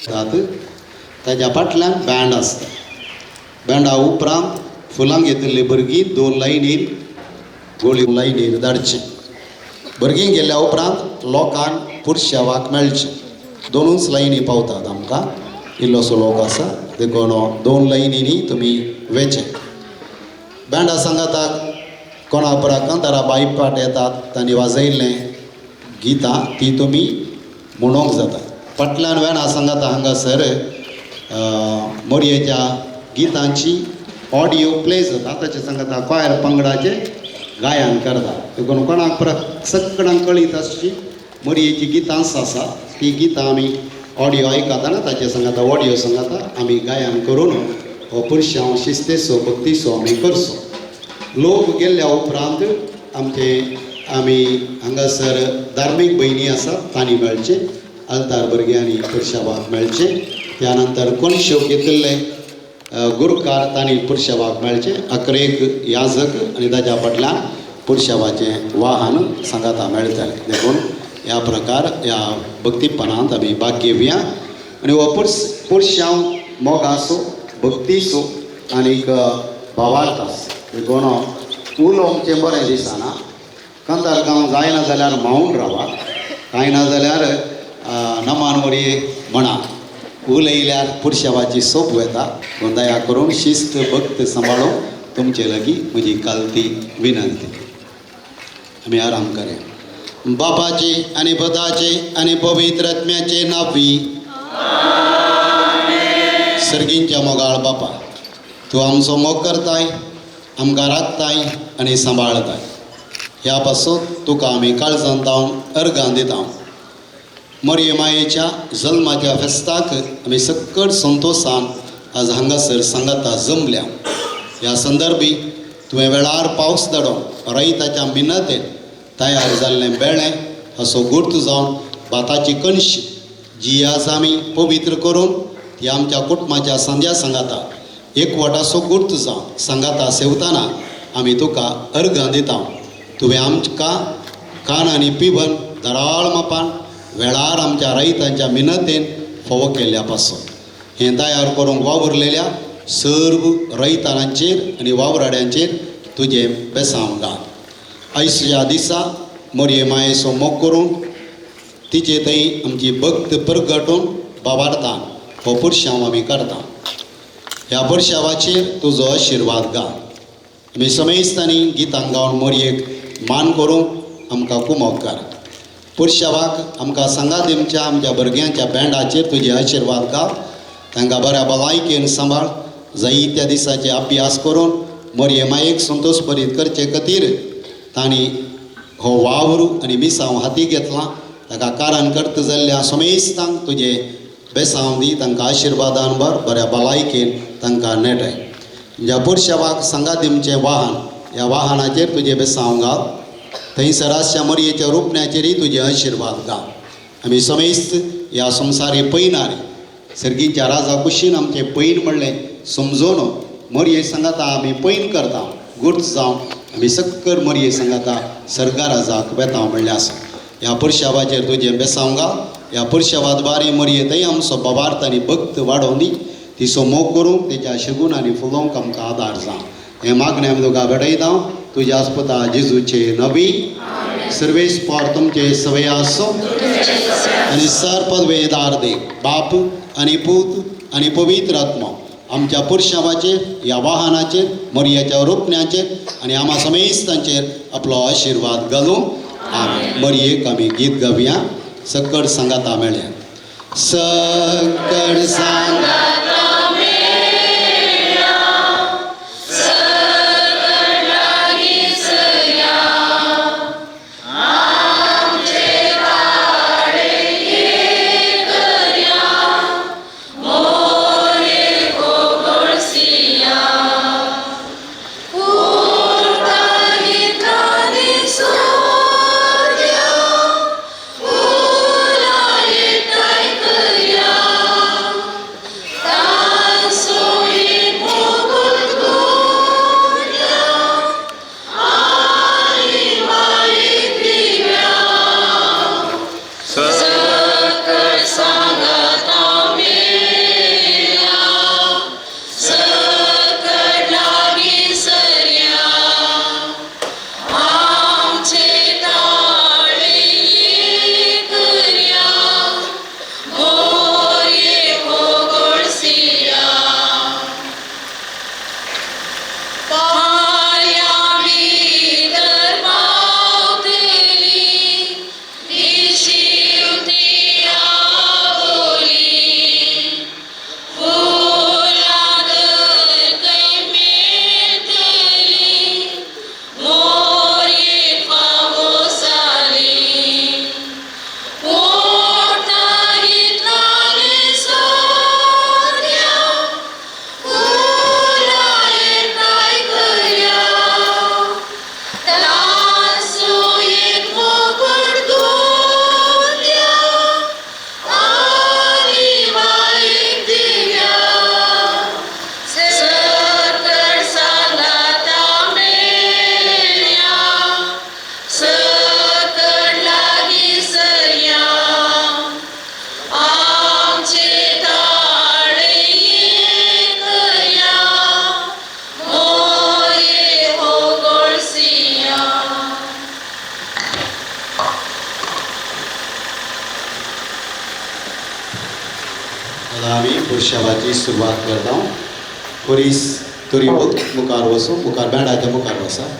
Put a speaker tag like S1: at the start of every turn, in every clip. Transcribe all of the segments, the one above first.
S1: ताज्या फाटल्यान बँड आसता. बँडा उपरांत फुलां घेतिल्ली भुरगीं दोन लायनीर गोळी लायनीर धाडची. भुरगीं गेल्या उपरांत लोकांक पुरशावाक मेळचें. दोनूच लायनी पावतात आमकां, इल्लोसो लोक आसा देखून दोन लायनींनी तुमी वेचें. बँडा सांगाताक कोणा परा कांतारा बायपाट येतात तांणी वाजयल्लें गितां ती तुमी म्हणूंक जाता. फाटल्यान वेणा सांगाता हांगासर मोरयेच्या गितांची ऑडियो प्ले जाता. ताचे सांगाता क्वायर पंगडाचे गायन करता. देखून कोणाक परत सगळ्यांक कळीत आसची मोरयेची गितां आसा ती गितां आमी ऑडियो आयकतना ताचे सांगाता ऑडियो सांगाता आमी गायन करून हो पुरशांव शिस्तेचो भक्तीचो आमी करचो. लोक गेल्ल्या उपरांत आमचे आमी हांगासर धार्मीक भयणी आसात तांणी मेळचें, आल्तार भुरग्यांनी पुरशावाक मेळचें. त्या नंतर कोणशो घेतिल्ले गुरुकार तांणी पुरशावाक मेळचें. अकरेक याजक आनी ताज्या फाटल्यान पुरशावाचें वाहन सांगाता मेळटलें. देखून ह्या प्रकार ह्या भक्तीपणांत आमी भाग घेवया आनी हो पुरशांव मोगाचो भक्तीचो आनीक भावार्थ आसा. देखून उलोवचें बरें दिसना, कांतार गांव जायना जाल्यार मावन रावा, कांय ना जाल्यार नमान वरी म्हणा. उलयल्यार पुरशावाची सोप वेता. दया करून शिस्त भक्त सांबाळून तुमचे लागीं म्हजी कालती विनंती. आमी आराम करया. बापाचे आनी पदाचे आनी पवित्र आत्म्याचे नांवी. सर्गींच्या मोगाळ बापा, तूं आमचो मोग करताय, आमकां राखताय आनी सांबाळताय. ह्या पासून तुका आमी काळजान जावन अर्गां दिता. मरये मायेच्या जल्माच्या फेस्ताक आमी सकट संतोशान आज हांगासर सांगाता जमल्या. ह्या संदर्भी तुवें वेळार पावस धाडून रयताच्या मिनतेन तयार जाल्लें बेळें असो गुर्त जावन भाताची कणशी जी आज आमी पवित्र करून ती आमच्या कुटुंबाच्या सांध्या सांगाता एकवटाचो गुर्त जावन सांगाता सेवताना आमी तुका अर्गां दिता. तुवें आमकां कान आनी पिवन दराळ मापान वेळार आमच्या रयतांच्या मिनतेन फोव केल्ल्या पासून हें तयार करूंक वावुरलेल्या सर्व रयतांचेर आनी वावराड्यांचेर तुजें बेसांव घाल. आयच्या दिसा मोरये मायेचो मोग करून तिचे थंय आमची भक्त परगटून बाबार्तान हो पुरशांव आमी करता. ह्या पुरशावाचेर तुजो आशिर्वाद घाल. आमी समेस्तांनी गितां गावन मोरयेक मान करूंक आमकां कुमोक कर. पुरशावाक आमकां सांगात दिवच्या आमच्या भुरग्यांच्या बँडाचेर तुजे आशिर्वाद घाल. तांकां बऱ्या भलायकेन सांबाळ. जायत्या दिसाचे अभ्यास करून मोरये मायेक संतोश भरीत करचे खातीर तांणी हो वावर आनी मिसांव हाती घेतला. ताका कारण करता जाल्ल्या समेस्तांक तुजे बेसांव दी. तांकां आशिर्वादान भर, बऱ्या भलायकेन तांकां नेटाय. ज्या पुरशावाक सांगात दिवचें वाहन ह्या वाहनाचेर तुजें बेसांव घाल. थंयसर आसच्या मरयेच्या रुपण्याचेरय तुजें आशिर्वाद घाल. आमी समेस्त ह्या संवसारी पयणारे सर्गीच्या राजा कुशीन आमचें पयण म्हणलें समजून मरये सांगाता आमी पयण करता. गुर्त जावन आमी सक्कर मरये सांगाता सर्गा राजाक वेता म्हणलें आसा. ह्या पुरशावाचेर तुजें बेसांव घाल. ह्या पुरशावाद बारी मरये थंय आमचो बाबार्थ आनी भक्त वाडोवन दी. तिचो मोग करूंक तेच्या शगून आनी फुलोवंक आमकां आदार जावं. हें मागणें आमी तुका भेटयता तुज्या आस्पता जेजूचे नवी. सर्वेस पार तुमचे सवय आसो आनी सर पदवेदार दे बाप आनी पूत आनी पवित्र आत्मा आमच्या पुरशावाचेर ह्या वाहनाचेर मरयाच्या रोपण्याचेर आनी आमा समेस्तांचेर आपलो आशिर्वाद घालूं. आमी मरयेक आमी गीत गावया. सकड सांगाता मेळया. सकड सांगाता
S2: Ulayetay kaya.
S1: आतां आमी पुरशावाची सुरवात करता. खुरीस तुरी मुखार वचूं, मुखार बँडाच्या मुखार वसा.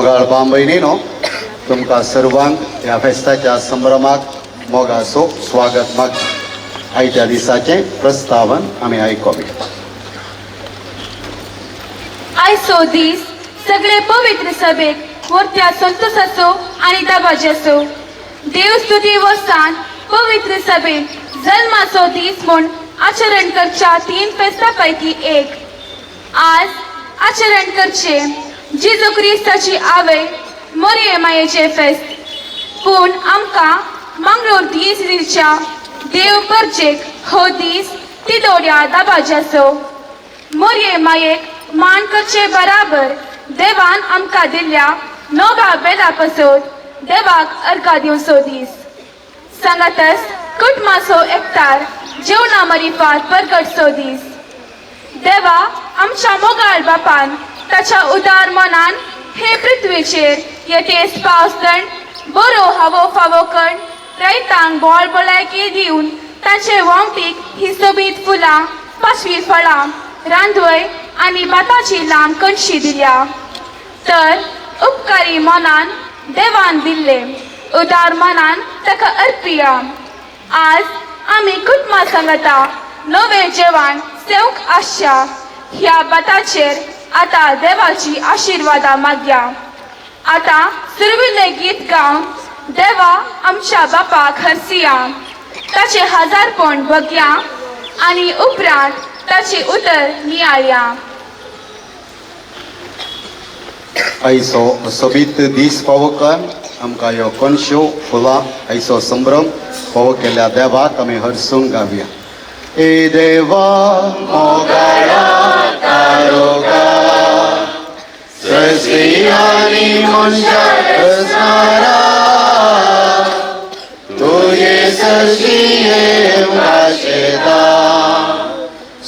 S1: मोगाळ बांबयणीनो, तुमकां सर्वांक ह्या फेस्ताच्या संभ्रमाक मोगाचो स्वागत मागता. आयच्या दिसाचें प्रस्तावन आमी आयकोया.
S2: आयचो दीस सगळे पवित्र सभेक वरत्या संतोषाचो आनी दबाज्याचो. देव स्तुती वर्सान पवित्र सभेन जल्माचो दीस म्हूण आचरण करच्या तीन फेस्तां पैकी एक आज आचरण करचे जेजू क्रिस्ताची आवय मोरये मायेचे फेस्त. पूण आमकां मंगळूर दीस देव परजेक हो दीस तिदोड्या दबाज्याचो. मोरये मायेक मान करचे बराबर देवान आमकां दिल्ल्या नव्या बेला पासत देवाक अर्घा दिवचो दीस. सांगातच कुटुंबाचो एकतार जेवणा मरिफात परगटचो दीस. देवा आमच्या मोगाळ बापान ताच्या उदार मनान हे पृथ्वीचेर येतेस पावस दंड बरो हवो फावो कण रयतांक बोळ भलायकी दिवन ताचे व्हांवतीक ही सोबीत फुलां, पाचवी फळां, रांदवय आनी भाताची लांब कणशी दिल्या. तर उपकारी मनान देवान दिल्ले उदार मनान ताका अर्पिया. आज आमी कुटुंबा सांगता नवें जेवण सेवंक आसच्या ह्या भाताचेर आतां देवाची आशिर्वादां मागया. आतां सुरविल्लें गीत गावन देवा आमच्या बापाक हरसिया, ताचें हजारपण बगया आनी उपरांत ताचें उतर नियाळया.
S1: आयचो सोबीत दीस फावो कर आमकां ह्यो कणश्यो फुलां आयचो संभ्रम फावो केल्या देवाक आमी हरसून गावया. ए देवा मोगाळा तारोगा, सृश्टी आनी मनशा रचणारा, तुजे सरशी भाशेता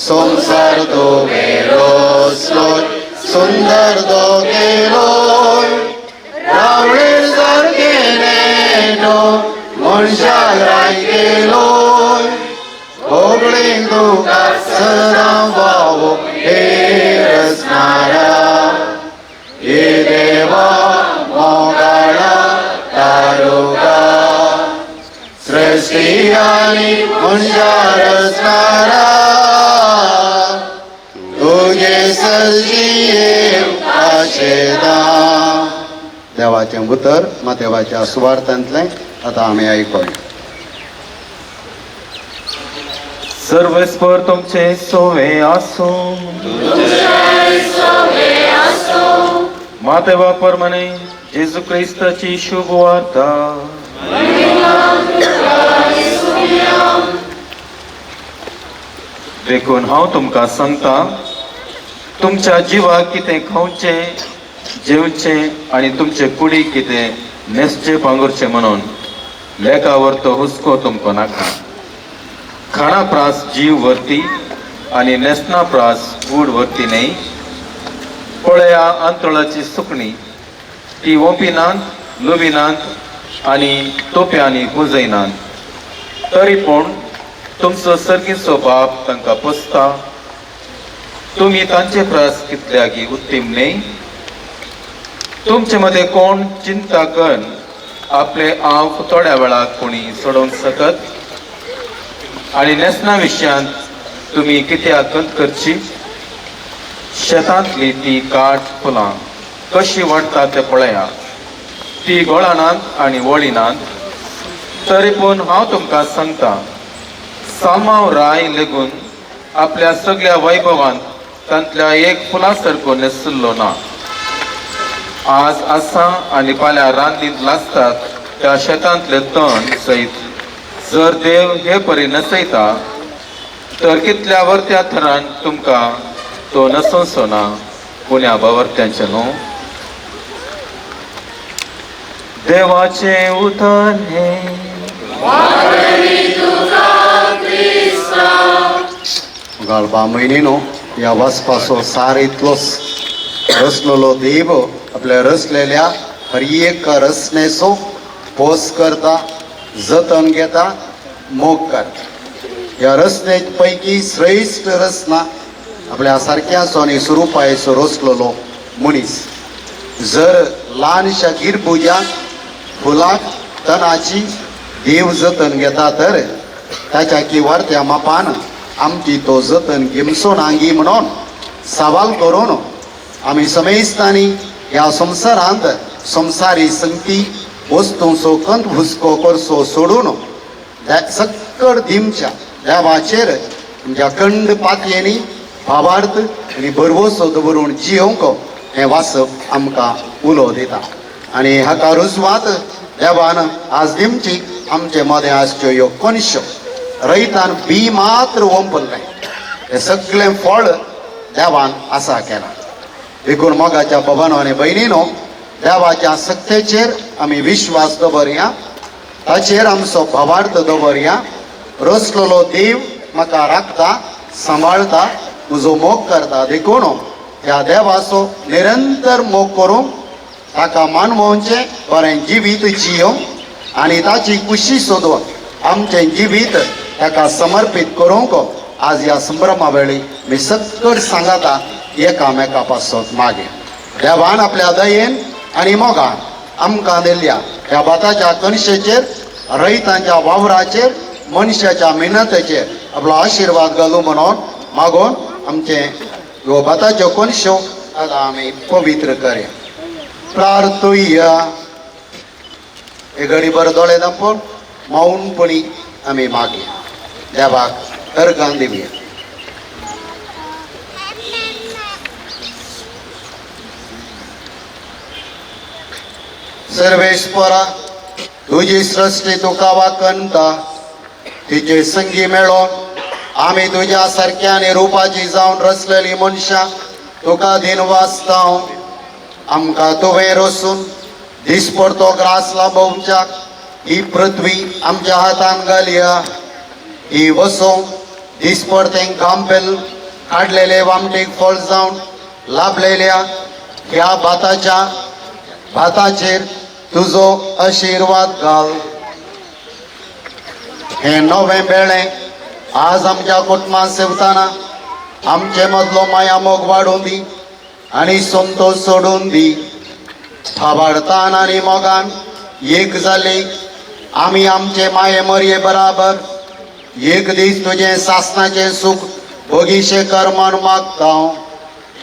S1: संसार तुवें रचलो, सुंदर तो केलोय, रावळे सारकें नेटो मनशाक राय केलोय, होगळीक तुका सदां फावो हे रचणारा. हे देवा मोगाळा तारोगा, सृश्टी आनी मनशा रचणारा, तुजे सरशी आशेता. देवाचें उतर मातेवाच्या सुवार्थांतलें आतां आमी आयकोया.
S3: सर्वेस्पर तुमचे सोवे आसूं. मातेवा परमाने जेजू क्रिस्ताची शुभ वार्ता. देखून हांव तुमकां सांगता, तुमच्या जिवाक कितें खावचें जेवचें आनी तुमचे कुडीक कितें न्हेसचें पांगुरचें म्हणून लेखावर तो हुस्को तुमकां नाका. खाणा प्रास जीव वरती आनी न्हेसणा प्रास कूड वरती न्हय. पळया अंतोळाची सुकणी, ती ओंपिनात, लुविनात आनी तोप्यांनी पुंजयनात, तरी पूण तुमचो सर्गीचो बाप तांकां पोसता. तुमी तांचे प्रास कितल्यागी उत्तीम न्हय? तुमचे मदें कोण चिंता करून आपले हांव थोड्या वेळाक कोणी सोडोवंक शकत? आनी न्हेसणा विशयांत तुमी कित्याक खंत करची? शेतांतली ती काट फुलां कशी वाडटा तें पळया. ती गोळानात आनी वळिनात, तरी पूण हांव तुमकां सांगता, सामाव राय लेगून आपल्या सगळ्या वैभवांत तांतल्या एक फुलां सारको न्हेसलो ना. आज आसा आनी फाल्यां रांदींत लासतात त्या शेतांतले तण सयत जर देव हे परी नसयता तर कितल्या वर्त्या थरान तुमकां तो नसोसो ना पुण्या बावर्त्यांचे न्हू. देवाचें उतर हें.
S1: गाळपा म्हयनेनो, ह्या वाचपाचो सार इतलोच. रचलेलो देव आपल्या रचलेल्या हर एक रचनेचो पोस करता, जतन घेता, मोग करता. ह्या रचने पैकी श्रेश्ठ रचना आपल्या सारक्याचो आनी स्वरुपायचो रचलेलो मनीस. जर ल्हानशा गिरबुज्याक फुलाक तणाची देव जतन घेता तर ताच्या किवार त्या मापान आमची तो जतन घेमसो नांगी म्हणून सवाल करून आमी समेस्तांनी ह्या संवसारांत संवसारी संगती वस्तूंचो कंत हुस्को करचो सोडून सक्कड दिमच्या देवाचेर आमच्या कंड पातयेनी भावार्थ आनी भरवसो दवरून जियोवंक हें वाचप आमकां उलो दिता. आनी हाका रुजवात देवान आज दिमची आमचे मदें आसच्यो ह्यो कोनश्यो रयतान बी मात्र ओंपल्लें हें सगळें फळ देवान आसा केलां. देखून मोगाच्या बाबानो आनी भयणीनो देवाच्या सक्तेचेर आमी विश्वास दवरया, ताचेर आमचो भावार्थ दवरया. रसलेलो देव म्हाका राखता, सांबाळता, म्हजो मोग करता. देखून ह्या देवाचो निरंतर मोग करूंक ताका मानवोवचें बरें जिवीत जियोवंक आनी ताची खुशी सोदून आमचें जिवीत ताका समर्पीत करूंक आज ह्या संभ्रमा वेळी मी सक्कड सांगाता एकामेका पासत मागीर देवान आपल्या दयेन आनी मोगान आमकां दिल्ल्या ह्या भाताच्या कणशेचेर, रयतांच्या वावराचेर, मनशाच्या मेहनतेचेर आपलो आशिर्वाद घालूं म्हणून मागून आमचें ह्यो भाताच्यो कणश्यो आतां आमी पवित्र करया. प्रार्थुया. हे घडी बरो दोळे दांपून मौनपणी आमी मागया देवाक अर्गां दिवया. सर्वेस्परा तुजी सृश्टी तुका वाकंता तिचे संगी मेळोन आमी तुज्या सारक्यानी रुपाची जावन रचलेली मनशां तुका दिन वाचता. आमकां तुवें रसून दिसपडतो ग्रास लाभोवच्याक ही पृथ्वी आमच्या हातान घालया. ही वसोवंक दिसपडतें गांपेल काडलेले वामटीक फळ जावन लाभलेल्या ह्या भाताच्या भाताचेर तुजो आशिर्वाद घाल. हें नवें बेळें आज आमच्या कुटुंबांत सेवताना आमचे मदलो माया मोग वाडून दी आनी संतोश सोडून दी. भावार्थान आनी मोगान एक जाले आमी आमचे माये मरये बराबर एक दीस तुजें सासणाचें सूख भोगीशें कर म्हण मागता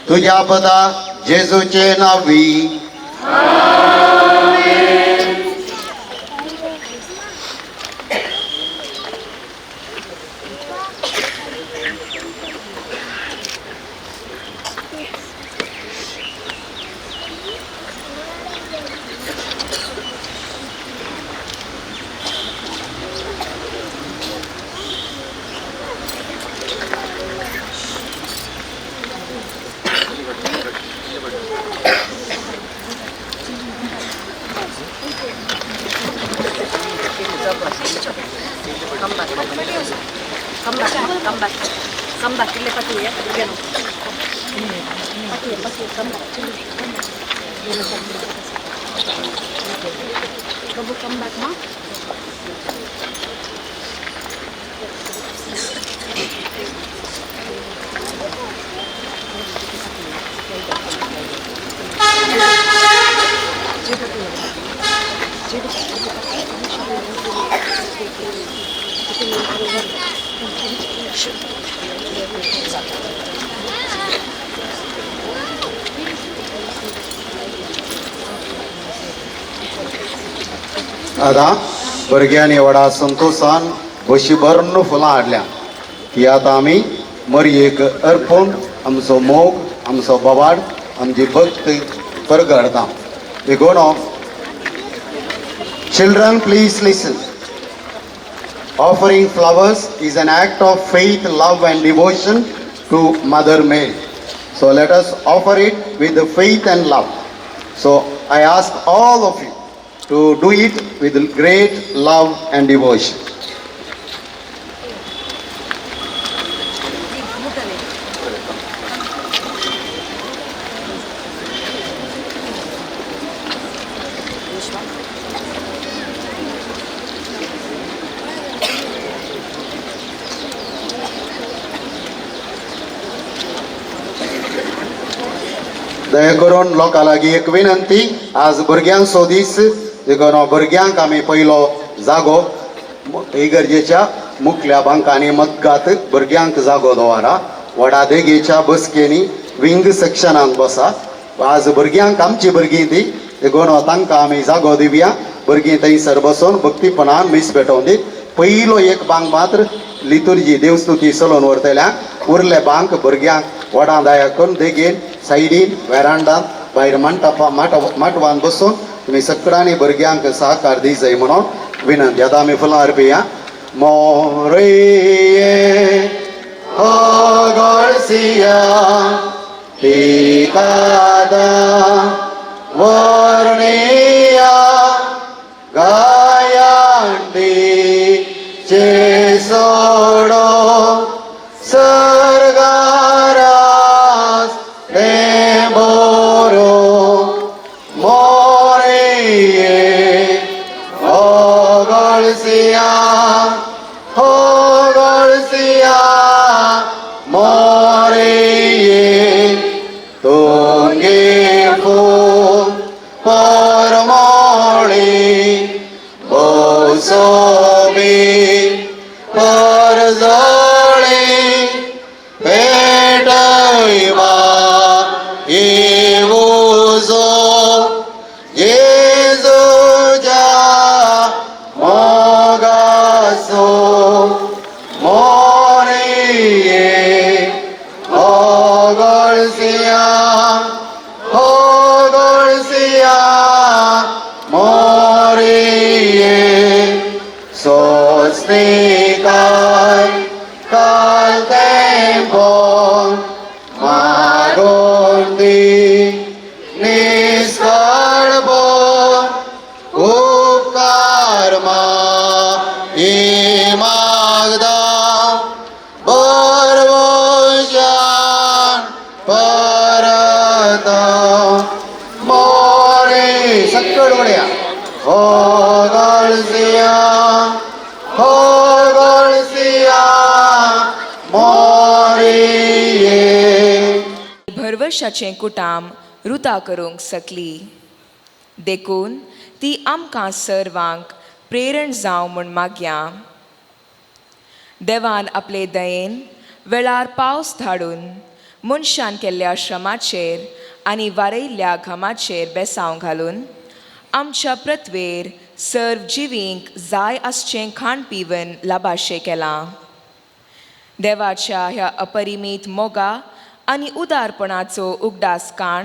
S1: तुज्या पदा जेजूचे नांवी. आतां भुरग्यांनी व्हडा संतोशान बशी भरून फुलां हाडल्या ती आतां आमी मरयेक अर्पून आमचो मोग, आमचो बोवाळ, आमची भक्त परगडता. देखून Children, please listen. Offering flowers is an act of faith, love and devotion to Mother Mary. So let us offer it with faith and love. So I ask all of you to do it with great love and devotion. दया करून लोकां लागीं एक विनंती, आज भुरग्यांचो दीस देखून भुरग्यांक आमी पयलो जागो इगर्जेच्या मुखल्या बांकांनी मतगात भुरग्यांक जागो दवरा. व्हडा देगेच्या बसकेनी विंग सेक्शनान बसा. आज भुरग्यांक आमची भुरगीं ती देखून तांकां आमी जागो दिवया. भुरगीं थंयसर बसून भक्तीपणान मीस पेटोवन दी. पयलो एक बांक मात्र लितुर्जी देवस्तुती चलोवन व्हरतल्या, उरले बांक भुरग्यांक व्हडां दया करून देगेन सायडीन वेरांडान भायर मंटपा माटवान बसून तुमी सगळ्यांनी भुरग्यांक सहकार दी जाय म्हणून विनंती. आतां आमी फुलां अर्पिया. मोरये होगळसिया पिकादा वर्णिया गायांडी चे सोडो सरगारास ते बोरो मोरये होगळसिया होगळसिया मोरये तुंगे फूल परमोळी बोसोबी परजळी पेटयवा येवजो जेजूच्या मोगासो मोरये होगळसिया होगळसिया मोरये सोस्निकाय काल तेंपोन मागून दी निस्कळपोन उपकार माई मागदा बरवशान परत मोरे सक्कड उड्या होगळसिया होगळसिया मोरये.
S4: भरवशाचें कुटाम रुता करूंक सकली देखून ती आमकां सर्वांक प्रेरण जावं म्हूण मागया. देवान आपले दयेन वेळार पावस धाडून मनशान केल्ल्या श्रमाचेर आनी वारयल्ल्या घामाचेर बेसांव घालून आमच्या पृथ्वेर सर्व जिवींक जाय आसचें खाण पिवन लाबाशें केलां. देवाच्या ह्या अपरिमीत मोगा आनी उदारपणाचो उगडास काण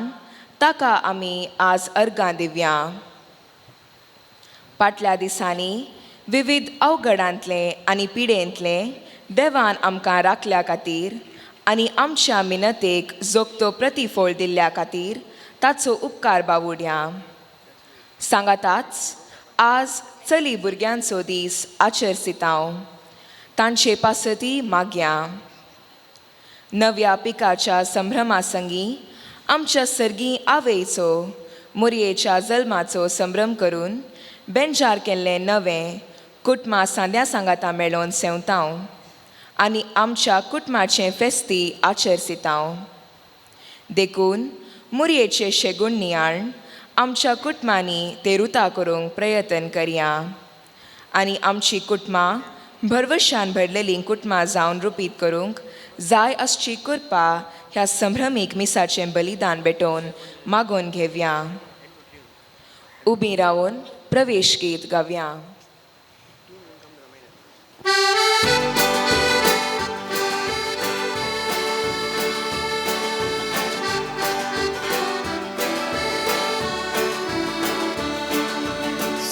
S4: ताका आमी आज अर्गां दिवया. फाटल्या दिसांनी विविध अवघडांतलें आनी पिडेंतलें देवान आमकां राखल्या खातीर आनी आमच्या मिनतेक जोगतो प्रतिफळ दिल्ल्या खातीर ताचो उपकार बावुड्या. सांगाताच आज चली भुरग्यांचो दीस आचरसितांव तांचे पासती मागया. नव्या पिकाच्या संभ्रमा संगी आमच्या सर्गी आवयचो मोरयेच्या जल्माचो संभ्रम करून बेंजार केल्लें नवें कुटुंबा सांद्या सांगाता मेळोवन सेवतांव आनी आमच्या कुटुंबाचें फेस्ती आचरसितांव. देखून मुरयेचे शेगूण नियाळ आमच्या कुटुंबांनी ते रुता करूंक प्रयत्न करया आनी आमची कुटुंबां भरवशान भरलेलीं कुटुंबां जावन रुपीत करूंक जाय आसची कृपा ह्या संभ्रमीक मिसाचें बलिदान भेटोवन मागोवन घेवया. उबी रावन प्रवेश गीत गावया.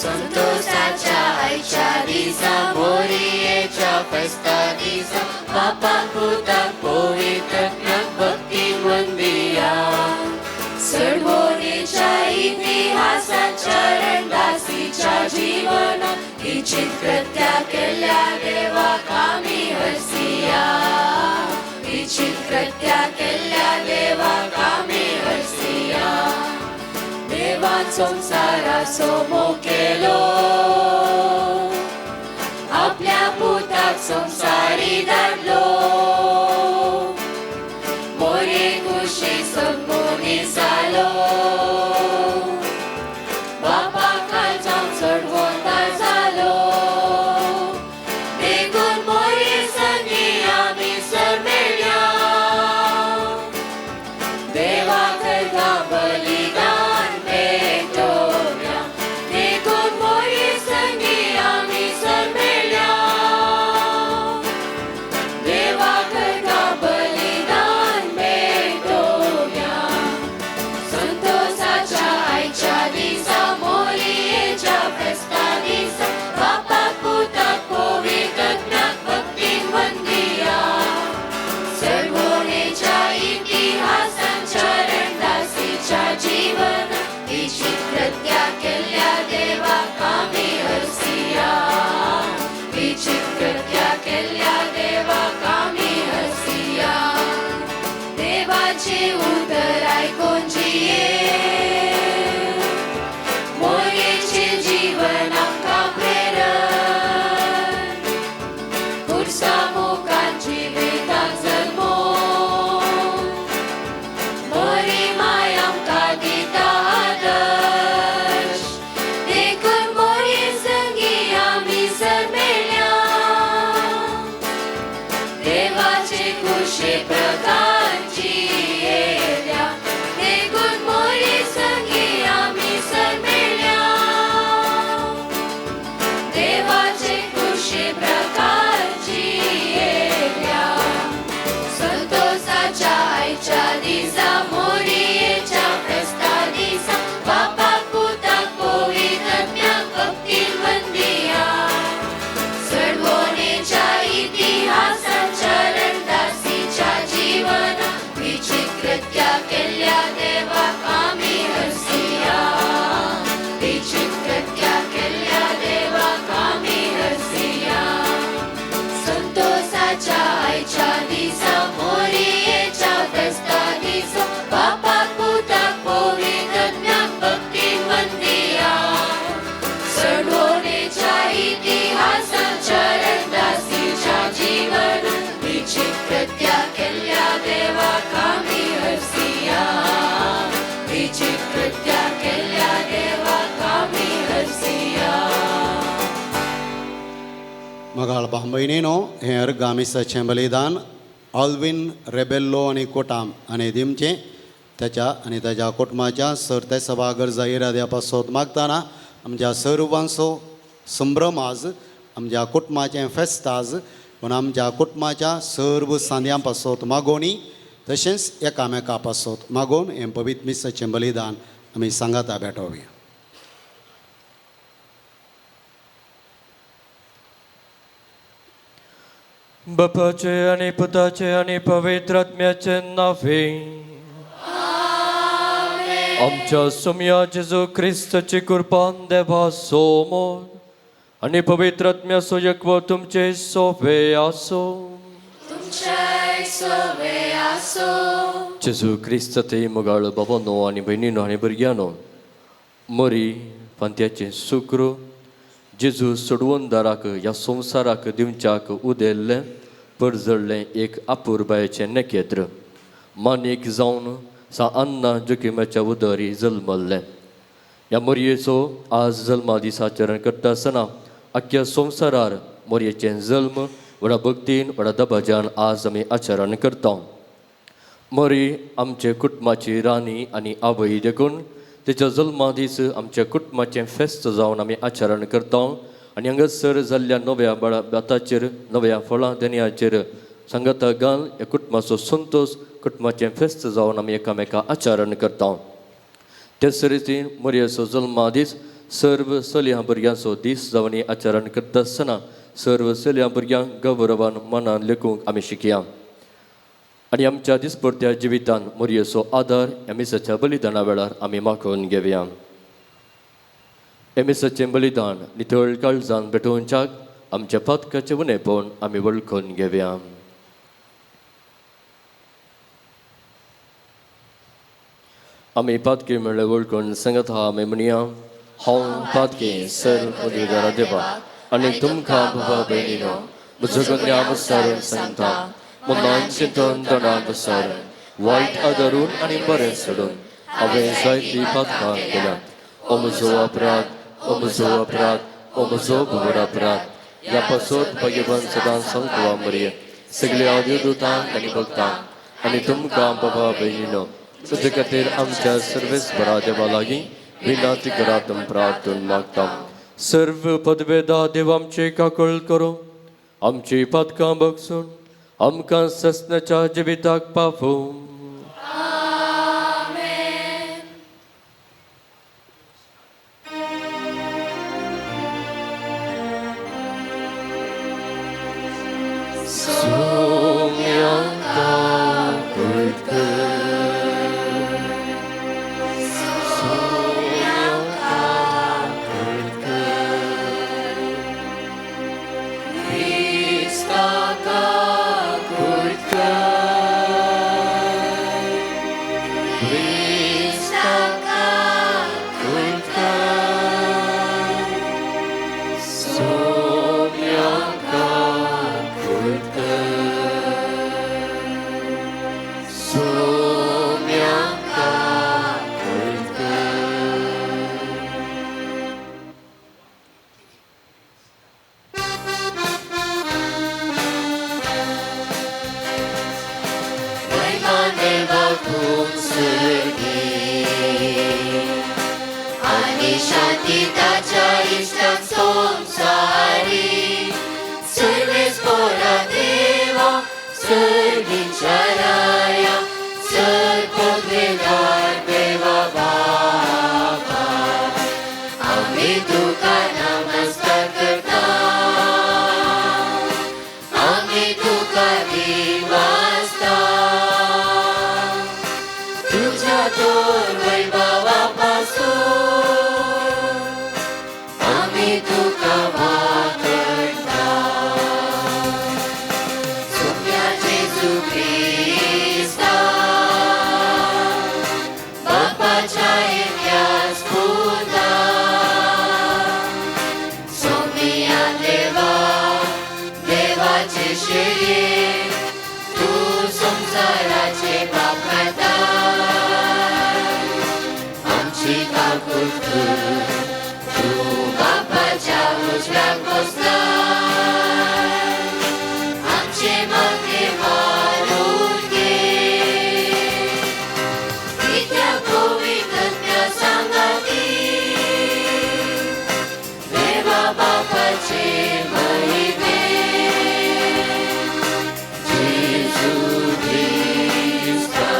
S5: संतोषाच्या आयच्या दिसा मोरयेच्या फेस्ता दिसा बापा पुताक पवित्रत्माक भक्ती मंदिया. सडमोनीच्या इतिहासात चरणदासीच्या जीवनात इच्छित कृत्या केल्ल्या देवाक आमी हरसिया. इच्छित कृत्या केल्ल्या देवाक आमी हरसिया. देवान संवसाराचो मोग केलो आपल्या पुताक संवसारी धाडलो. मोरे कुशी सगमोनी जालो देवाचे खुशे प्रकारची येल्या देखून मोरी संगी आमी सरमेल्या देवाचे खुशे प्रकारची येल्या संतोषाच्या आयच्या दिसा मोरयेच्या फेस्ता दिसा बापा पुताक पवित्र आत्म्याक भक्तीन वंदिया सडवणेच्या इतिहासात चरणदासीच्या जीवनात विचित्रत्या केल्ल्या देवाक आमी हरसिया विचित्रत्या केल्ल्या देवाक आमी हरसिया संतोषाच्या आयच्या दिसा मोरयेच्या फेस्ता दिसा बापाक पुताक पवित्र आत्म्याक भक्तीन वंदिया सडवणेच्या इतिहासात चरणदासीच्या जीवनात विचित्रत्या केल्ल्या देवाक आमी हरसिया विचित्रत्या केल्ल्या देवाक आमी हरसिया.
S1: मगाळ भाव भयणीनो, हें अर्गां मिसाचें बलिदान ऑल्विन रेबेल्लो आनी कोटाम आनी दिमचें त्याच्या आनी ताच्या कुटुंबाच्या सर ते सभा गरजा इराद्या पासत मागतना आमच्या सर्वांचो संभ्रम आज आमच्या कुटुंबाचें फेस्त आज पूण आमच्या कुटुंबाच्या सर्व सांद्यां पासत मागोवणी तशेंच एकामेका पासत मागोवन हें पवित्र मिसाचें बलिदान आमी सांगाता भेटोवया.
S6: बापाचे आनी पुताचे आनी पवित्र आत्म्याचे नावे आमच्या सोम्या जेजू क्रिस्ताची कृपान देवा सोमोर आनी पवित्र आत्म्याचो एकवो तुमचे सोवे आसो.
S5: तुमच्याय सोवे आसो.
S6: जेजू क्रिस्त ते मोगाळ बाबानो आनी भयणीनो आनी भुरग्यानो, मरी फांत्याचें सुक्र जेजू सोडवणदाराक ह्या संवसाराक दिवच्याक उदेल्लें परजळ्ळें एक अपुरबायेचें नखेत्र मानीक जावन सा अन्ना जोखिमाच्या उदरी जल्मल्लें. ह्या मोरयेचो आज जल्मा दीस आचरण करता आसतना आख्ख्या संवसारार मोरयेचें जल्म व्हडा भक्तीन व्हडा दबाज्यान आज आमी आचरण करता. मोरी आमचे कुटुंबाची राणी आनी आवय देखून तेच्या जल्मा दीस आमच्या कुटुंबाचें फेस्त जावन आमी आचरण करता आनी हांगासर जाल्ल्या नव्या बाळा भाताचेर नव्या फळां देणयाचेर सांगाता घाल ह्या कुटुंबाचो संतोश कुटुंबाचें फेस्त जावन आमी एकामेका आचरण करता. तेच रितीन मोरयेचो जल्मा दीस सर्व चलयां भुरग्यांचो दीस जावन आचरण करता आसतना सर्व चलयां भुरग्यांक गौरवान मनान लेखूंक आमी शिकया आनी आमच्या दिसपडत्या जिवितान मोरयेचो आदार ह्या मिसाच्या बलिदाना वेळार आमी मागोवन घेवया. ह्या मिसाचें बलिदान नितळ काळजान भेटोवच्याक आमच्या पातकाचें उणेपण आमी वळखून घेवया. आमी पातकी म्हणल्यार वळखून सांगता आमी म्हणया, हांव पातकी सर पदवीदारा देवा आनी तुमकां बाबा भयणीनो म्हजो गुन्यांव विचारून सांगता मनान चिंतून तोंडान विचारून वायट आदारून आनी बरें सोडून हांवें जायतीं पातकां केल्यात. ओ म्हजो अपराध, ओ म्हजो अपराध, ओ म्हजो व्हड अपराध. ह्या पासत भाग्यवान सदां संकवा मरये सगळ्या देवदूतांक आनी भक्तांक आनी तुमकां बाबा भयणीनो तुजे खातीर आमच्या सर्वेस्परा देवा लागीं विनंती करात प्रार्थून मागता. सर्व पदवेदा देव आमचे काकळ करूं आमची पातकां बगसून आमकां ससनाच्या जिविताक पावूं.
S5: Somianca cultă. तूं सर्गी आनी शांती ताच्या इश्टांक संवसारी सर्वेस पोरा देवा सर्गीच्या राया सर पोगलेदार देवा बाबा आमी तुका नमस्कार करता आमी तुका दिवासता तुझ्या तोर वैभवा पासून आमी तुका वाकडता सोम्या जेजू क्रिस्ता बापाच्या एकल्याच पुता सोम्या देवा देवाचे शेळये तूं संवसाराचे पाप काडटा आमची काकूट कर तूं बापाच्या उजव्याक बसला आमचे मागणे मारून घे कित्याक पवित्र सांगाती देवा बापाचे महिमे जेजू क्रिस्ता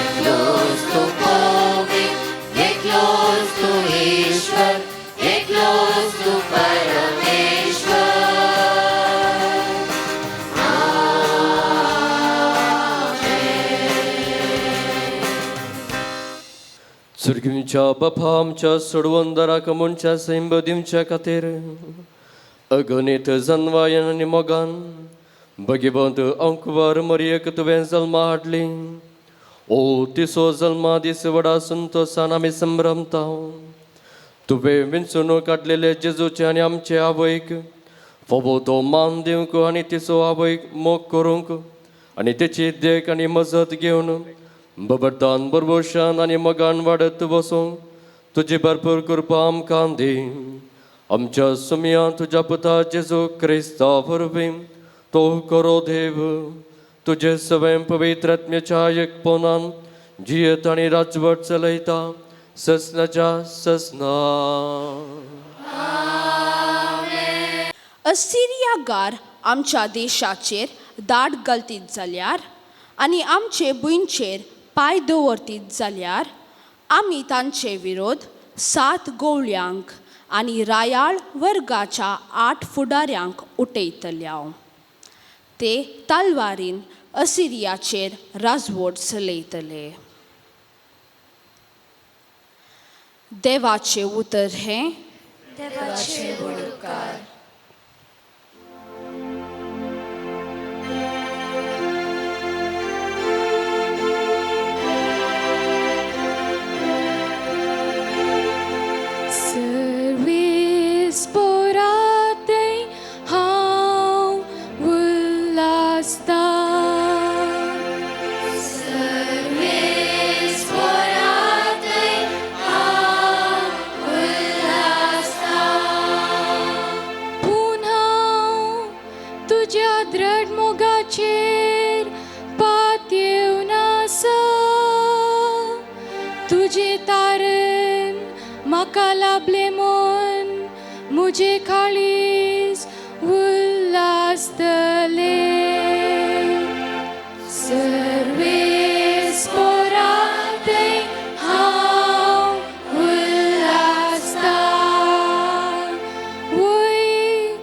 S5: एकलोच तूं पवित्र एकलोच तूं ईश्वर एकलोच तूं परमेश्वर.
S6: सुर्गींच्या बापा आमच्या सोडवंदराक मनशा सैंब दिवच्या खातीर अगणीत जनवायन आनी मोगान भगवंत अंकवार मरयेक तुवें जल्मा हाडली. ओ तिसो जल्मा दीस व्हडा संतोसान आमी संभ्रमता. तुवें विंचून काडलेले जेजूचे आनी आमचे आवयक फावो तो मान दिवंक आनी तिचो आवयक मोग करूंक आनी तेची देख आनी मजत घेवन बबरदान बरबोशान आनी मोगान वाडत वसूंक तुजी भरपूर कृपा आमकां दी. आमच्या सुमया तुज्या पुता जेजू क्रिस्ता वरवीं तो करो देव तुजे सवय पवित्र आत्म्याच्या एकपणान जियेत आनी राजवट चलयता ससनाच्या ससना.
S7: असिरिया आमच्या देशाचेर दाट घालतीत जाल्यार आनी आमचे भुंयचेर पांय दवरतीत जाल्यार आमी तांचे विरोध 7 गोवळ्यांक आनी रायाळ वर्गाच्या 8 फुडाऱ्यांक उठयतल्या. ते तलवारीन असिरियाचेर राजवट चलयतले. देवाचें उतर हें
S5: देवाचे उपकार.
S8: सर्वेस पोराते हांव उल्हासता.
S5: सर्वेस पोराते हांव उल्हासता.
S8: पूण हांव तुज्या द्रढ मोगाचेर पातयेवन आसा. तुजें तारण म्हाका लाभलें म्हूण म्हजें काळीज उल्हासतलें. सर्वेस पोराते हांव उल्हासता. वय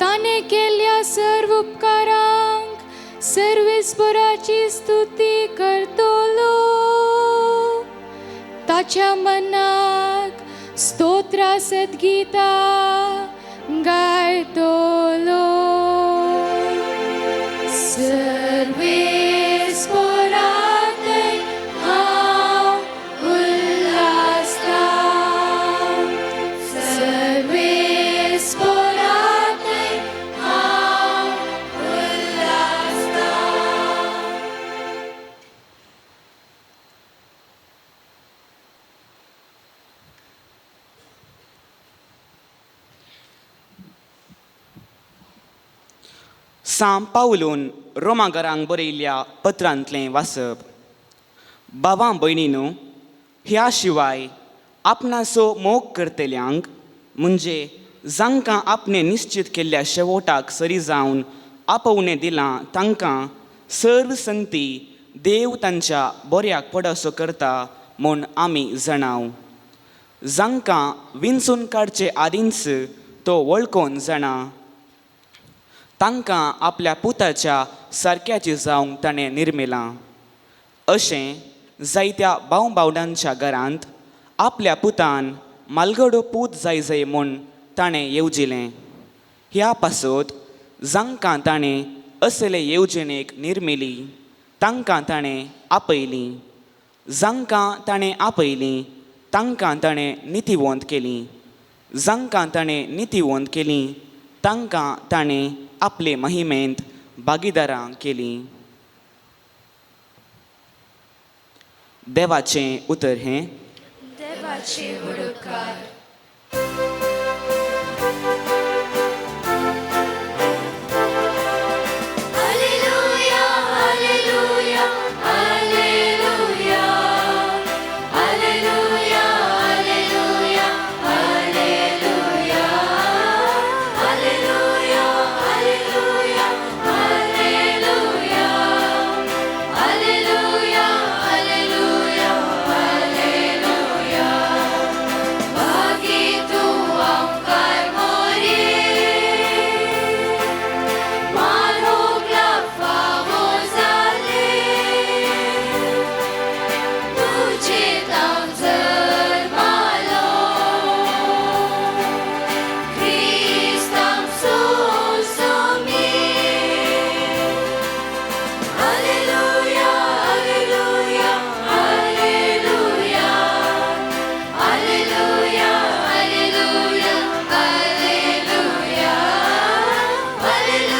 S8: ताणें केल्ल्या सर्व उपकारांक सर्वेस्पराची स्तुती करतलो. ताच्या मनाक स्तोत्रा सद्गीता गायतलो. सर्वेस पोराते हांव उल्हासता. सर्वेस पोराते हांव उल्हासता.
S9: सां पावलून रोमागरांक बरयल्ल्या पत्रांतलें वाचप. बाबा भयणीनू, ह्या शिवाय आपणाचो मोग करतल्यांक, म्हणजे जांकां आपणें निश्चित केल्ल्या शेवटाक सरी जावन आपोवणें दिलां, तांकां सर्व संगती देव तांच्या बऱ्याक पडसो करता म्हूण आमी जाणाव. जांकां विंचून काडचे आदींच तो वळखून जाणा, तांकां आपल्या पुताच्या सारक्याची जावंक ताणें निर्मिलां. अशें जायत्या भाव भावडांच्या घरांत आपल्या पुतान मालगडो पूत जाय जाय म्हूण ताणें येवजिलें. ह्या पासत जांकां ताणें असले येवजणेक निर्मिली तांकां ताणें आपयलीं, जांकां ताणें आपयलीं तांकां ताणें नितीवंत केलीं, जांकां ताणें नितीवंत केलीं तांकां ताणें आपले महिमेंत भागीदारां केलीं. देवाचें उतर हें.
S5: देवाचे उपकार. Hallelujah, hallelujah, hallelujah, hallelujah, hallelujah, hallelujah, hallelujah, hallelujah, hallelujah, hallelujah, hallelujah, hallelujah. भागी तूं आमकां मोरये, मानूंक फावो जालें, तुजें हांव जल्मालो, क्रिस्त आमचो स्वामी. Hallelujah, hallelujah, hallelujah, hallelujah, hallelujah, hallelujah,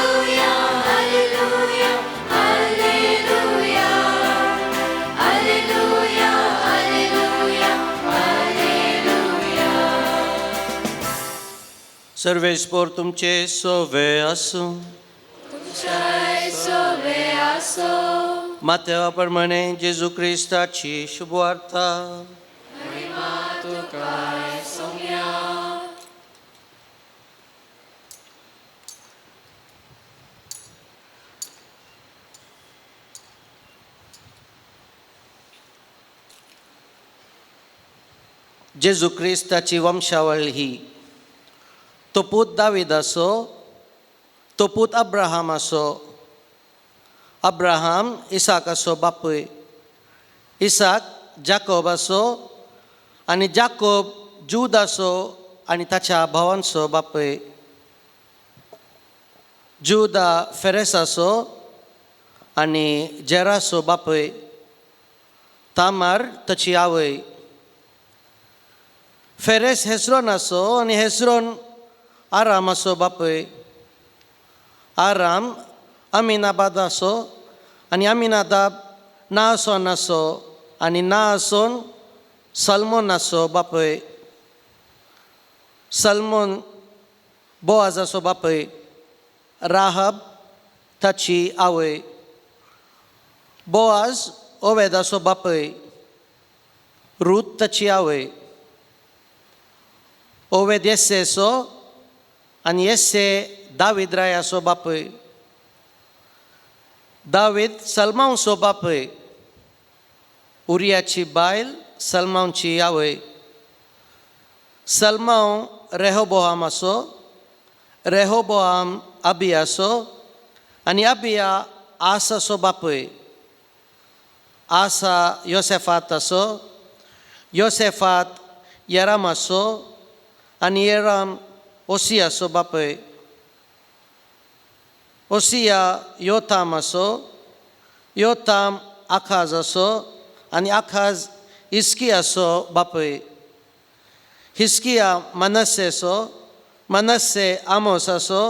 S5: hallelujah, hallelujah, hallelujah, hallelujah, hallelujah, hallelujah.
S10: सर्वेस्पोर तुमचे सोवे आसूं.
S5: तुमच्याय सोवे आसो.
S10: मातेवा प्रमाणे जेजू क्रिस्ताची शुभवार्ता.
S5: महिमा तुकाय सोम्या.
S10: जेजू क्रिस्ताची वंशावळ ही. तो पूत दावीदाचो, तो पूत अब्राहमाचो, अब्राहम इसाकाचो बापूय, इसाक जाकोबाचो आनी जाकोब जुदाचो आनी ताच्या भावांचो बापूय, जुदा फेरेसाचो आनी जेराचो बापूय, तामार ताची आवय, फेरेस हेस्रोनाचो आनी हेस्रोन आरामाचो बापूय, आराम अमिनाबादाचो आनी अमिनादाब नासोनाचो आनी नासोन सल्मोनाचो बापूय, सल्मोन बोआजाचो बापूय, राहब ताची आवय, बोआज ओवेदाचो बापूय, रूत ताची आवय, ओवेद येस्सेचो आनी येस्से दावीद रायाचो बापूय, दावीद सलमांवचो बापूय, उरियाची बायल सलमांवची आवय, सलमांव रेहोबोहामाचो, रेहोबोहाम अबियाचो आनी अबिया आसाचो बापूय, आसा योसेफाताचो, योसेफात येरामाचो आनी येराम ओसियाचो बापूय, ओसिया योतामाचो, योताम आखाजाचो आनी आखाज हिस्कियाचो बापूय, हिस्किया मनस्सेचो, मनस्से आमोसाचो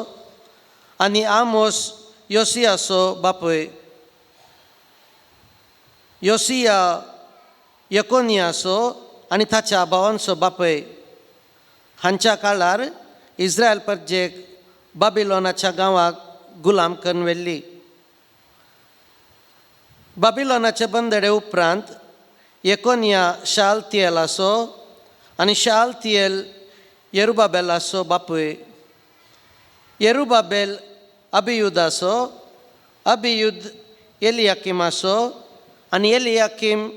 S10: आनी आमोस योसियाचो बापूय, योसिया यकोनियाचो आनी ताच्या भावांचो बापूय. हांच्या काळार इस्रायल प्रजेक बाबिलोनाच्या गांवाक गुलाम करून व्हेल्ली. बाबिलोनाचे बंदडे उपरांत येकोनिया शालतियेलाचो आनी शालतियेल येरुबाबेलाचो बापूय, येरुबाबेल अबियुदाचो, अबियुद एलियाकिमाचो आनी एलियाकीम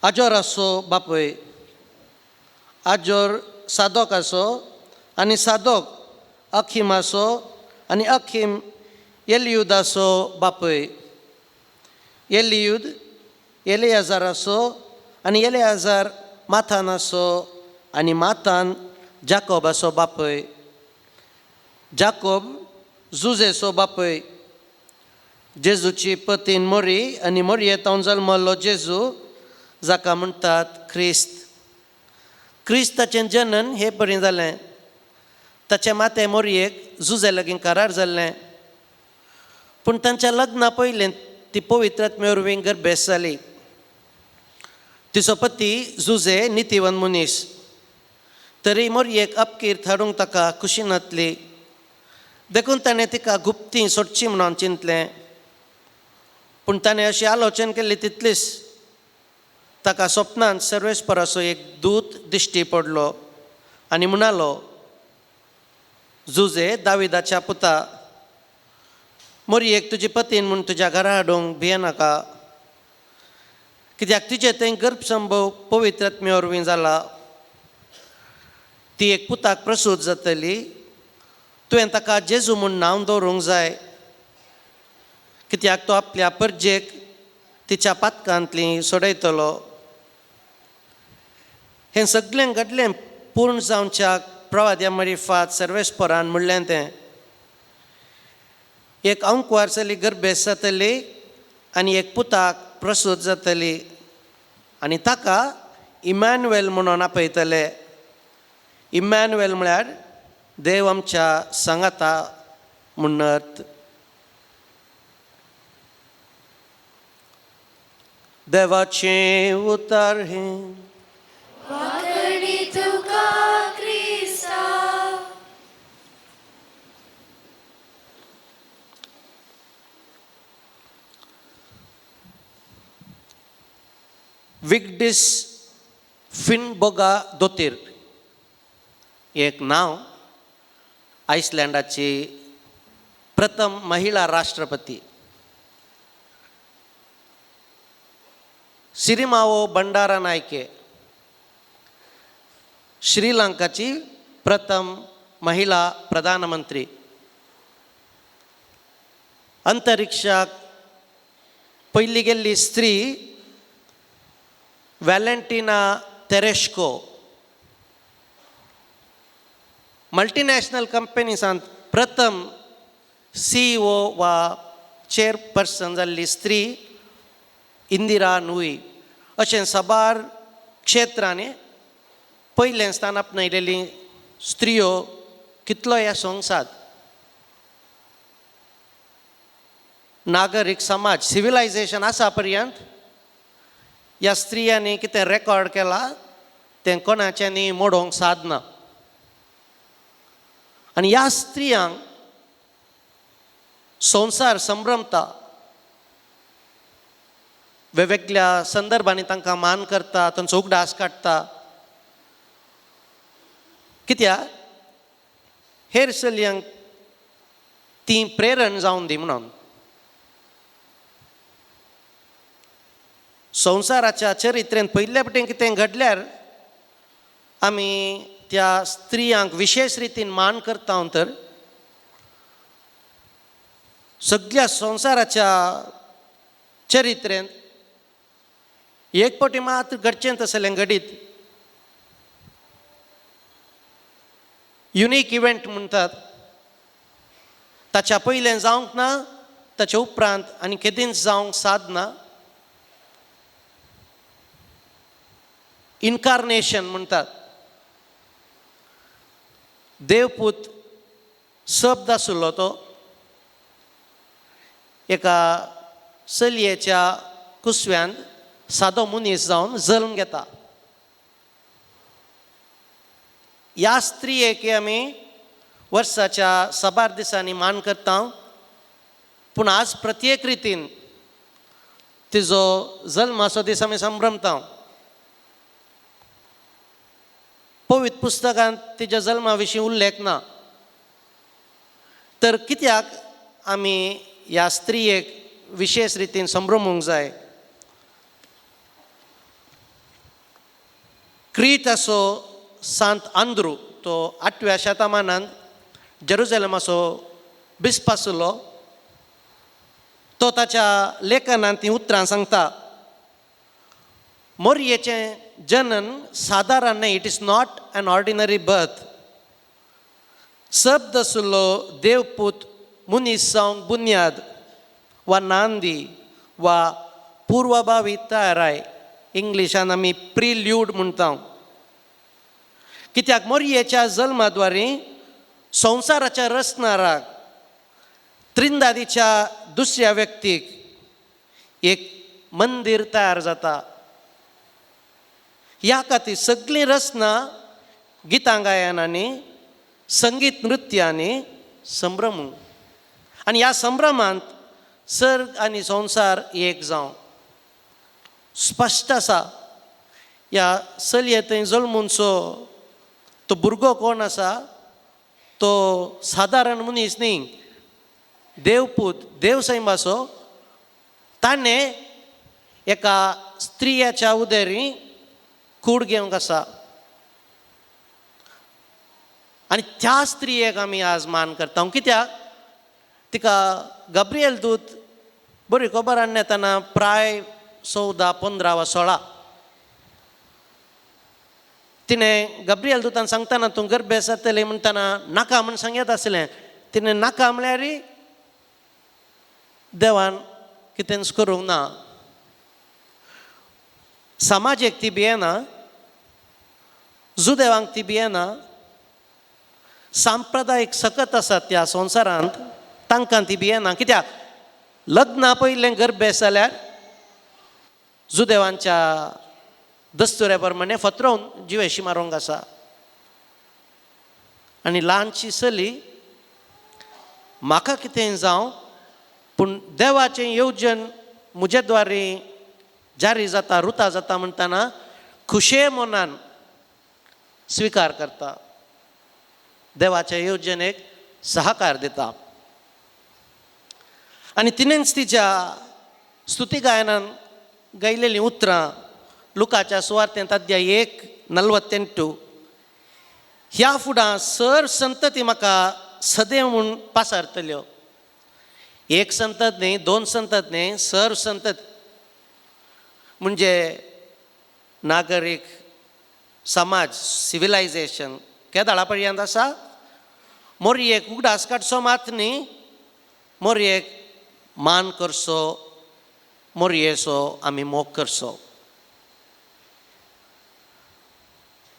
S10: आजोराचो बापूय, आजोर सादोकाचो आनी सादोक अखिमाचो आनी अखीम एलियुदाचो बापूय, एलियुद एलियाजाराचो आनी एलियाजार माथानाचो आनी माथान जाकोबाचो बापूय, जाकोब जुजेचो बापूय, जेजूची पतीन मोरी आनी मोरयेतावन जल्मल्लो जेजू जाका म्हणटात क्रिस्त. क्रिस्ताचें जनन हे परी जालें. ताचें मातें मोरयेक जुजे लागीं करार जाल्लें, पूण तांच्या लग्ना पयलें ती पवित्र आत्म्या वरवीं गर्भेस्त जाली. तिचो पती जुजे नितीवन मनीस, तरी मोरयेक अपकीर्त हाडूंक ताका खुशी नातली, देखून ताणें तिका गुप्ती सोडची म्हणून चिंतलें. पूण ताणें अशी आलोचन केल्ली तितलीच ताका सपनांत सर्वेस्पराचो एक दूत दिश्टी पडलो आनी म्हणालो, जुजे दाविदाच्या पुता, मोरयेक तुजी पतीन म्हूण तुज्या घरा हाडूंक भियेनाका, कित्याक तिचे थंय गर्भसंभव पवित्र आत्म्या वरवीं जाला. ती एक पुताक प्रसूत जातली, तुवें ताका जेजू म्हूण नांव दवरूंक जाय, कित्याक तो आपल्या परजेक तिच्या पातकांतली सोडयतलो. हें सगळें घडलें पूर्ण जावच्या प्रवाद्या मरिफात सर्वेस्परान म्हणलें तें. एक अंकवार चली गर्भेस्त जातली आनी एक पुताक प्रसूत जातली आनी ताका इमॅन्युएल म्हणून आपयतले. इमॅन्युएल म्हळ्यार देव आमच्या सांगाता म्हूण अर्थ. देवाचें उतर हें.
S5: वाकडी तुका क्रिस्ता.
S10: विगडीस फिनबोगा दोतीर एक नांव, आयसलँडाची प्रथम महिला राष्ट्रपती. सिरिमावो बंडारा नायके श्रीलंकाची प्रथम महिला प्रधानमंत्री. अंतरिक्षाक पयली गेल्ली स्त्री वॅलेंटिना तेरेश्को. मल्टिनॅशनल कंपनीसांत प्रथम सीईओ वा चेअरपर्सन जाल्ली स्त्री इंदिरा नुई. अशें साबार क्षेत्रांनी पयलें स्थान आपणायलेली स्त्रियो कितलो ह्या संवसार. नागरीक समाज सिविलायझेशन आसा पर्यंत ह्या स्त्रियांनी कितें रेकॉर्ड केला तें कोणाच्यांनी मोडोवंक सादना. आनी ह्या स्त्रियांक संवसार संभ्रमता, वेगवेगळ्या संदर्भांनी तांकां मान करता, तांचो उगडास काडटा. कित्याक हेर चलयांक ती प्रेरण जावन दी म्हणून. संवसाराच्या चरित्रेंत पयल्या पटेन कितें घडल्यार आमी त्या स्त्रियांक विशेश रितीन मान करता. तर सगळ्या संवसाराच्या चरित्रेंत एक फावटी मात घडचें तसलें घडीत युनीक इव्हेंट म्हणटात, ताच्या पयलें जावंक ना, ताच्या उपरांत आनी केदींच जावंक सादना. इनकार्नेशन म्हणटात, देवपूत शब्द आशिल्लो तो एका चलयेच्या कुसव्यान सादो मनीस जावन जल्म घेता. ह्या स्त्रियेक आमी वर्साच्या साबार दिसांनी मान करता, पूण आज प्रत्येक रितीन तिजो जल्माचो दीस आमी संभ्रमता. पवित्र पुस्तकांत तिच्या जल्मा विशीं उल्लेख ना, तर कित्याक आमी ह्या स्त्रियेक विशेष रितीन संभ्रमूंक जाय? क्रीत असो सांत आंद्रू तो 8व्या शतमानांत जेरुजलेमाचो बिस्प आसलो, तो ताच्या लेखनांत ती उतरां सांगता, मोरयेचें जनन सादारण न्हय, it is not an ordinary birth. शब्द आसलो देवपूत मनीस जावंक बुन्याद वा नांदी वा पुर्वभावी तयाराय, इंग्लिशान आमी प्रिल्यूड म्हणटा. कित्याक मोरयेच्या जल्माद्वारे संवसाराच्या रचणाराक त्रिंदादीच्या दुसऱ्या व्यक्तीक एक मंदीर तयार जाता. ह्या खातीर सगळीं रचना गितां गायनांनी संगीत नृत्यांनी संभ्रमू आनी ह्या संभ्रमांत सर्ग आनी संवसार एक जावं. स्पश्ट आसा ह्या चलये थंय जल्मूनचो तो भुरगो कोण आसा, तो सादारण मनीस न्ही, देवपूत देव सैमाचो. ताणें एका स्त्रियाच्या उदेरी कूड घेवंक आसा आनी त्या स्त्रियेक आमी आज मान करता. कित्याक तिका गब्रियल दूत बरी खबर हाडून येतना प्राय 14, 15 वा 16 तिणें गब्रियल दूतान सांगतना तूं गर्भे जातली म्हणटना नाका म्हूण सांगत आसलें. तिणें नाका म्हळ्यार देवान कितेंच करूंक ना. समाजेक ती भियेना, जुदेवांक ती भियेना, सांप्रदायीक सकत आसात त्या संवसारांत तांकां ती भियेना. कित्याक लग्ना पयलें गर्भे जाल्यार जुदेवांच्या दस्तुऱ्या प्रमाणे फतरोवन जिवेशी मारूंक आसा. आनी ल्हानशी चली म्हाका कितें जावं पूण देवाचें येवजण म्हजे द्वारे जारी जाता रुता जाता म्हणटना खुशे मनान स्विकार करता, देवाच्या येवजणेक सहकार दिता. आनी तिणेंच तिच्या स्तुती गायनान गायलेलीं उतरां लुकाच्या सुवार्तेंत अध्याय 1:48, ह्या फुडां सर संतती म्हाका सदैव म्हूण पासारतल्यो. एक संतत न्ही, दोन संतत न्ही, सर संतत म्हणजे नागरीक समाज सिविलायजेशन केदाळा पर्यंत आसा. मोरयेक उगडास काडचो मात न्ही, मोरयेक मान करचो, मोरयेचो आमी मोग करचो.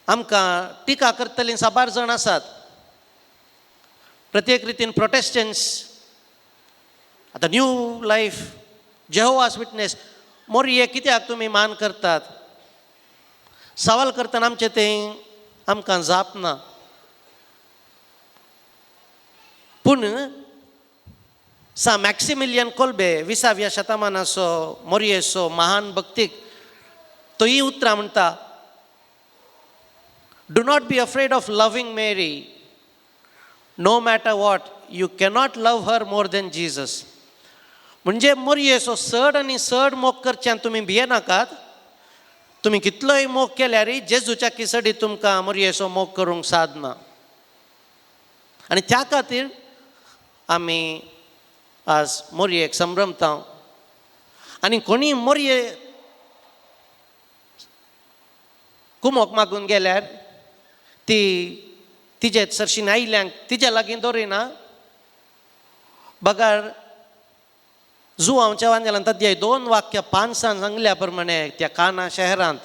S10: आमकां टिका करतलीं साबार जाण आसात, प्रत्येक रितीन प्रोटेस्टंट्स, आतां न्यू लायफ, जेहोवास विटनेस, मोरये कित्याक तुमी मान करतात? सवाल करतना आमचें तें आमकां जाप ना. पूण सा मॅक्सिमिलियन कोल्बे 20व्या शतमानाचो मोरयेचो महान भक्तीक तो ही उतरां म्हणटा, do not be afraid of loving Mary, no matter what you cannot love her more than Jesus. म्हणजे मोरयेचो चड आनी चड मोग करच्यान तुमी भियेनाकात. तुमी कितलोय मोग केल्यार जेजूच्या किसडी तुमकां मोरयेचो मोग करूंक सादना. आनी त्या खातीर आमी आज मोरयेक संभ्रमता. आनी कोणी मोरये कुमोक मागून गेल्यार ती तिजे सरशीन आयल्यांक तिज्या लागीं दवरिना, बगर जुवांवच्या वांजेलान अध्याय 2 वाक्य 5 सांगल्या प्रमाणे त्या काना शहरांत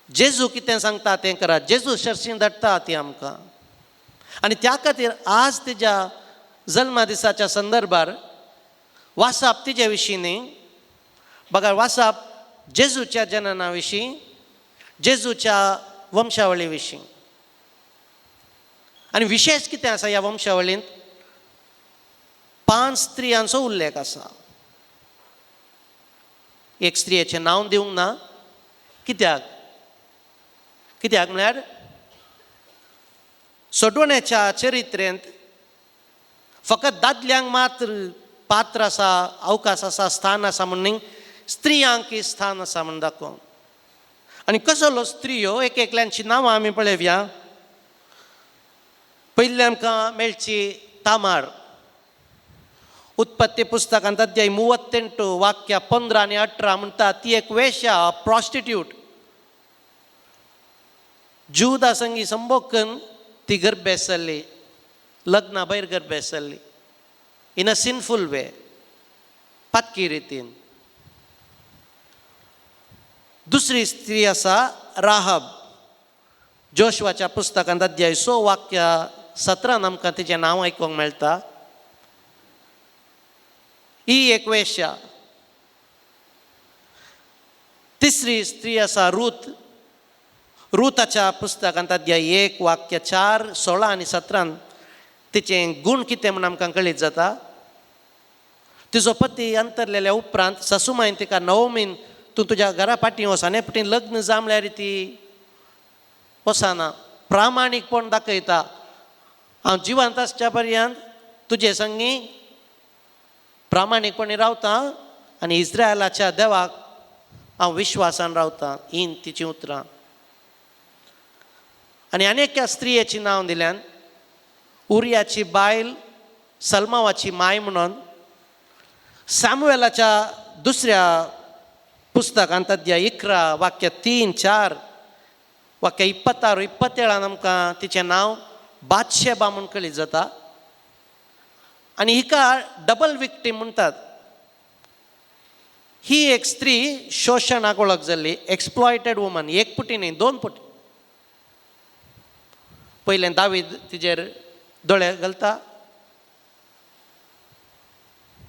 S10: जेजू कितें सांगता तें करात, जेजू सरशीन धाडटा ती आमकां. आनी त्या खातीर आज तिज्या जल्मा दिसाच्या संदर्भार वासाप तिजे विशीं न्ही, बगर वासाप जेजूच्या जनना विशीं, जेजूच्या वंशावळी विशीं. आनी विशेश कितें आसा ह्या वंशावळींत 5 स्त्रियांचो उल्लेख आसा. एक स्त्रियेचें नांव दिवंक ना. कित्याक? कित्याक म्हळ्यार सोडवण्याच्या चरित्रेंत फकत दादल्यांक मात्र पात्र आसा, अवकाश आसा, स्थान आसा म्हूण न्ही, स्त्रियांकय स्थान आसा म्हूण दाखोवंक. आनी कसलो स्त्रियो एक एकल्यांची नांवां आमी पळोवया. पयलीं आमकां मेळची तामार. उत्पत्ती पुस्तकांत अध्याय 38 वाक्य 15 आनी 18 म्हणटा ती एक वेश्या, प्रॉस्टिट्यूट. जुदा संगी संभोग करून ती गर्भेस्त जाल्ली, लग्ना भायर गर्भेस्त जाल्ली, इन अ सिनफूल वे, पातकी रितीन. दुसरी स्त्री आसा राहब. जोशवाच्या पुस्तकांत अध्याय 6 वाक्य 17 आमकां तिचें नांव आयकूंक मेळटा. ही एक वेश्या. तिसरी स्त्री आसा रूत. रुताच्या पुस्तकांत अध्याय 1 वाक्य 4, 16 आनी 17 तिचें गूण कितें म्हूण आमकां कळीत जाता. तिजो पती अंतरलेल्या उपरांत सासुमायन तिका नवमीन तूं तुज्या घरा फाटीं वच आनी फाटीं लग्न जा म्हळ्यार ती वचना, प्रामाणीकपण दाखयता. हांव जिवंत आसच्या पर्यंत तुजे संगी प्रामाणीकपणी रावता आनी इस्रायलाच्या देवाक हांव विश्वासान रावता. हीं तिचीं उतरां. आनी अनेक स्त्रियेची नांव दिल्यान उरियाची बायल सलमावाची माय म्हणून सॅमुएलाच्या दुसऱ्या पुस्तकांत अध्याय 11 वाक्य 3, 4 वाक्य 26, 27 आमकां तिचें नांव बादशेबा म्हूण कळीत जाता. आनी हिका डबल विक्टीम म्हणटात. ही एक स्त्री शोशणाक वळख जाल्ली, एक्सप्लॉयटेड वुमन. एक पुटी न्ही, 2 पुटी. पयलें दावीद तिजेर दोळे घालता,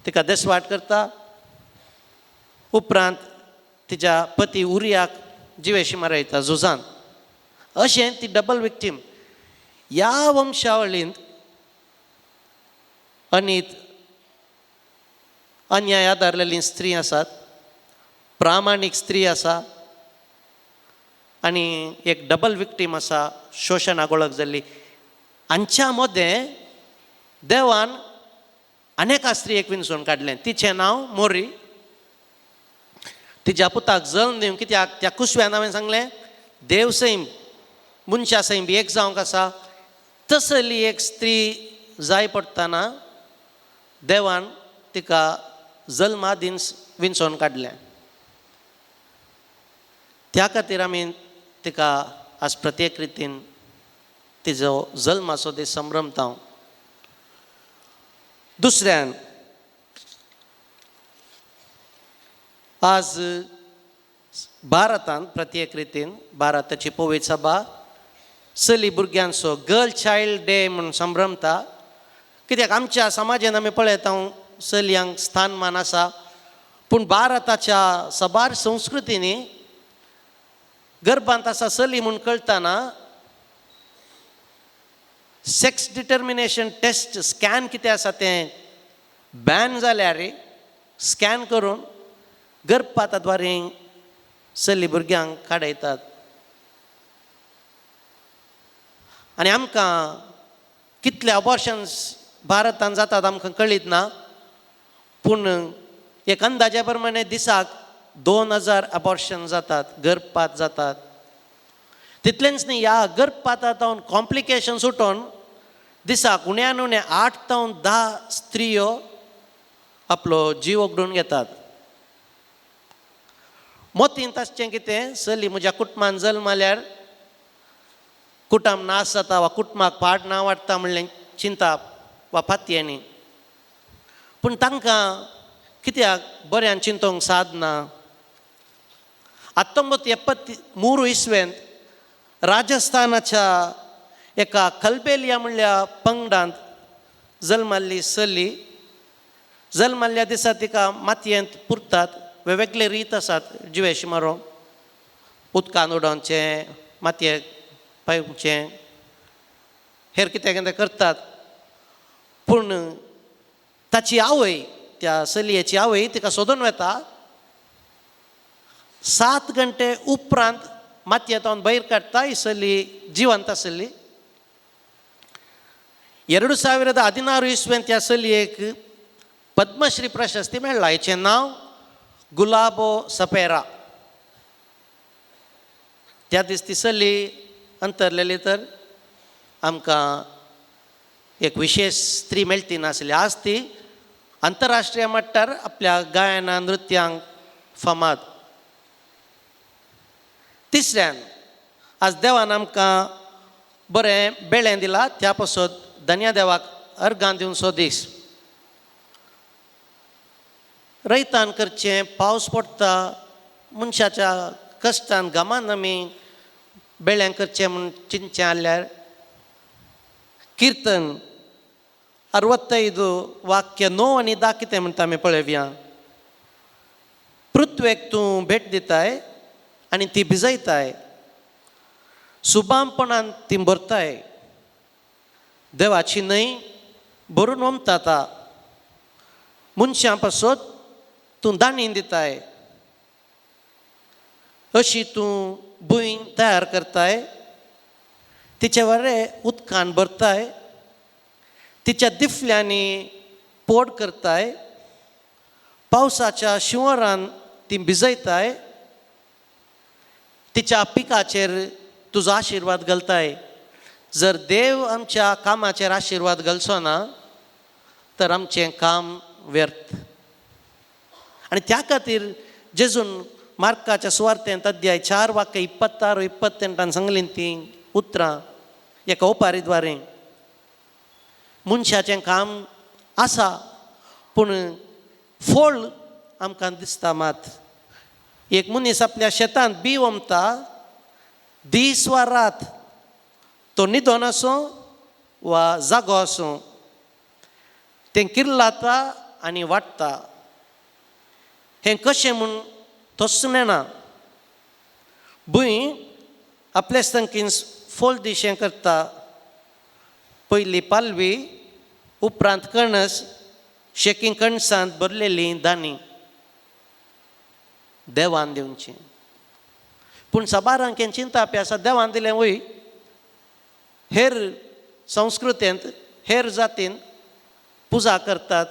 S10: तिका देसवाट करता. उपरांत तिच्या पती उरियाक जिवेशी मारयता झुजान. अशें ती डबल विक्टीम. ह्या वंशावळींत अनीत अन्याय आदारलेली स्त्री आसात, प्रामाणीक स्त्री आसा आनी एक डबल विक्टीम आसा, शोशणाक वळख जाल्ली. हांच्या मदें देवान अनेका स्त्रियेक विंचून काडलें. तिचें नांव मोरी. तिच्या पुताक जल्म दिवन कित्याक त्या कुसव्यान हांवें सांगलें देव सैम मनशा सैम एक जावंक आसा, तसली एक स्त्री जाय पडटना देवान तिका जल्मा दिन विंचोवन काडलें. त्या खातीर आमी तिका आज प्रत्येक रितीन तिजो जल्माचो दीस संभ्रमता. दुसऱ्यान आज भारतांत प्रत्येक रितीन भारताची पवित्र सभा चली भुरग्यांचो गर्ल चायल्ड डे म्हूण संभ्रमता. कित्याक आमच्या समाजान आमी पळयता चलयांक स्थानमान आसा, पूण भारताच्या साबार संस्कृतींनी गर्भांत आसा चली म्हूण कळटना सेक्स डिटर्मिनेशन टेस्ट स्कॅन कितें आसा तें बॅन जाल्यार स्कॅन करून गर्भपाता द्वारे चली भुरग्यांक काडयतात. आनी आमकां कितले अबॉर्शन्स भारतांत जातात आमकां कळीत ना, पूण एक अंदाजा प्रमाणे दिसाक 2000 अबॉर्शन जातात, गर्भपात जातात. तितलेंच न्ही, ह्या गर्भपातांत कॉम्प्लिकेशन्स उठोवन दिसाक उण्यान उणें 8 ते 10 स्त्रियो आपलो जीव ओगडून घेतात. मोतींत आसचें कितें, चली म्हज्या कुटुंबान जल्मल्यार कुटुंब नाश जाता वा कुटुंबाक पाड ना वाडटा म्हणलें चिंताप वा फातयेंनी, पूण तांकां कित्याक बऱ्यान चिंतोंक साद ना. 1973 इस्वेंत राजस्थानाच्या एका कलबेलिया म्हणल्या पंगडांत जल्माल्ली चली जल्माल्ल्या दिसा तिका मातयेंत पुरतात. वेगवेगळे रीत आसात जिवेश मारोंक, उदकान उडोवचें, मातयेक पावचें. हेर कितें कितें करतात. पूण ताची आवय, त्या चलयेची आवय तिका सोदून वता. 7 घंटे उपरांत मातयेंत भायर काडटा. ही चली जिवंत आसली. 2016 इस्वेंत ह्या चलयेक पद्मश्री प्रशस्ती मेळ्ळा. हिचें नांव गुलाबो सपेरा. त्या दीस ती चली अंतरलेली तर आमकां एक विशेष स्त्री मेळटी नासली. आज ती आंतरराष्ट्रीय मट्टार आपल्या गायना नृत्यांक फामाद. तिसऱ्यान आज देवान आमकां बरें बेळें दिलां, त्या पासत धन्या देवाक अर्गां दिवचो दीस. रयतान करचें, पावस पडटा, मनशाच्या कश्टान घामान आमी बेळ्यां करचें म्हूण चिंतचें जाल्यार किर्तन 65 वाक्य 9 आनी 10 कितें म्हणटा आमी पळोवया. पृथ्वेक तूं भेट दिताय आनी ती भिजयताय, सुबामपणान ती भरताय, देवाची न्हंय भरून ओमता, मनशां पासत तूं दाणी दिताय, अशी तूं भूंय तयार करताय, तिचे वरे उदकान भरताय, तिच्या दिफल्यांनी पोड करताय, पावसाच्या शिंवरान ती भिजयताय, तिच्या पिकाचेर तुजो आशिर्वाद घालताय. जर देव आमच्या कामाचेर आशिर्वाद घालचो ना तर आमचें काम व्यर्थ. आनी त्या खातीर जेजून मार्काच्या सुवार्तेंत अध्याय 4 वाक्य 26 28 सांगलीं तीं उतरां एका ओपारी द्वारे. मनशाचें काम आसा पूण फळ आमकां दिसता मात. एक मनीस आपल्या शेतांत बी ओमता, दीस वा रात, तो न्हिदोन आसूं वा जागो आसूं, तें किर्लाता आनी वाडटा. हें कशें म्हूण तोच नेणा. भूंय आपले संकीन फोल दिशें करता. पयली पालवी, उपरांत कणस, शेकी कणसांत भरलेली दाणी देवान दिवची. पूण साबारांक हें चिंतापी आसा, देवान दिलें वय. हेर संस्कृतेंत हेर जातीन पुजा करतात,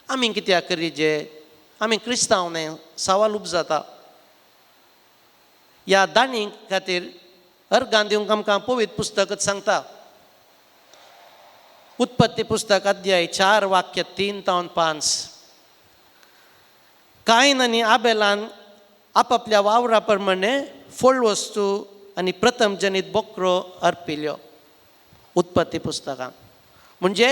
S10: आमी कित्याक करीजे, आमी क्रिस्तांव न्हय, सवाल उपजाता. ह्या दाणी खातीर अर्गां दिवंक आमकां पवित्र पुस्तकच सांगता. उत्पत्ती पुस्तक अध्याय 4 वाक्य 3 तावन 5. कायन आनी आबेलान आपापल्या वावरा प्रमाणे फळ वस्तू आनी प्रथम जनीत बोकरो अर्पिल्यो. उत्पत्ती पुस्तकां म्हणजे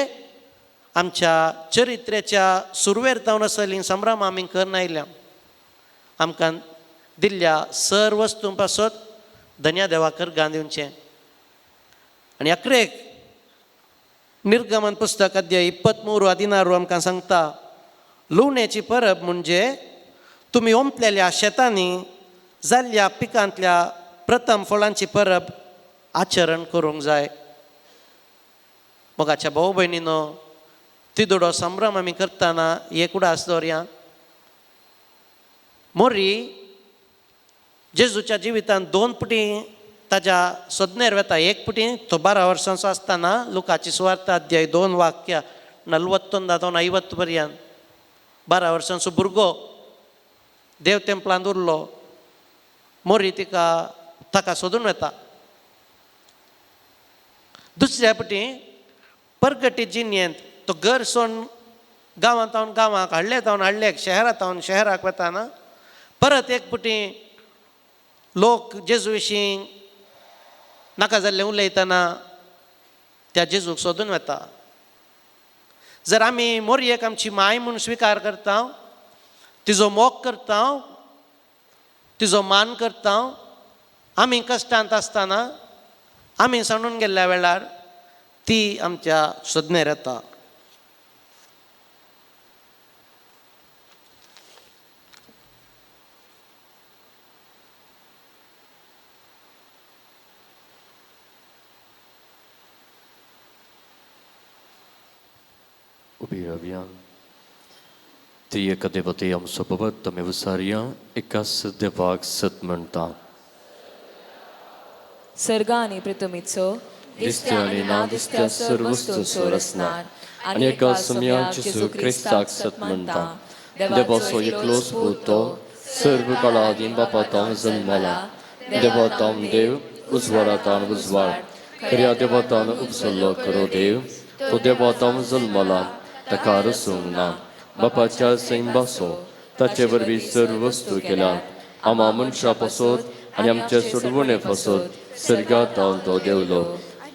S10: आमच्या चरित्रेच्या सुरवेर जावन आसली संभ्रम आमी करून आयल्या. आमकां दिल्ल्या सर वस्तूं पासत धन्या देवाक अर्गां दिवचें. आनी अकरेक निर्गमन पुस्तक अध्याय 23 16 आमकां सांगता, लुवणेची परब म्हणजे तुमी ओंपलेल्या शेतांनी जाल्ल्या पिकांतल्या प्रथम फळांची परब आचरण करूंक जाय. मोगाच्या भाव भयणीनो, तिदुडो संभ्रम आमी करतना एक उडास दवरया. मोरी जेजूच्या जिवितांत 2 पुटी ताज्या सोदनेर वता. एक पुटी तो 12 वर्सांचो आसतना लुकाची सुवार्ता अध्याय 2 वाक्य 41 50 पर्यंत 12 वर्सांचो भुरगो देव तेंपलांत उरलो. मोरी तिका ताका सोदून वता. दुसऱ्या पटी परगटी जिणेंत तो घर सोडून गांवांत हांव गांवाक, हाडले तावन हाडले, शहरांत हांव शहराक वताना परत एक पुटी लोक जेजू विशीं नाका जाल्लें उलयतना त्या जेजूक सोदून वता. जर आमी मोरयेक आमची माय म्हूण स्विकार करता, तिजो मोग करता, तिजो मान करता, आमी कश्टांत आसतना आमी सांडून गेल्ल्या वेळार ती आमच्या सोदनेर येता.
S6: उबी रावया. त्रिएक देवते आमचो बाबत आमी विसारया एकाच देवाक सत म्हणटा.
S4: सर्गा आनी पृथ्वीचो
S6: दिसत्या आनी ना दिसत्या सर्व वस्तूंचो रचणार आनी एका सम्या जेजू क्रिस्ताक सत म्हणटा. देवाचो एकलोच पूत तो सर्व काळा आदीं बापातावन जल्मला. देवातावन देव, उजवाडातावन उजवाड, खऱ्या देवातावन उपसल्लो खरो देव. तो देवातावन जल्मला, ताका रसूंक ना. बापाच्या सैंबासो ताचे वरवीं सर्व वस्तू केल्या. आमा मनशां पासत आनी आमचे सोडवणे पासत सर्गातावन तो देवलो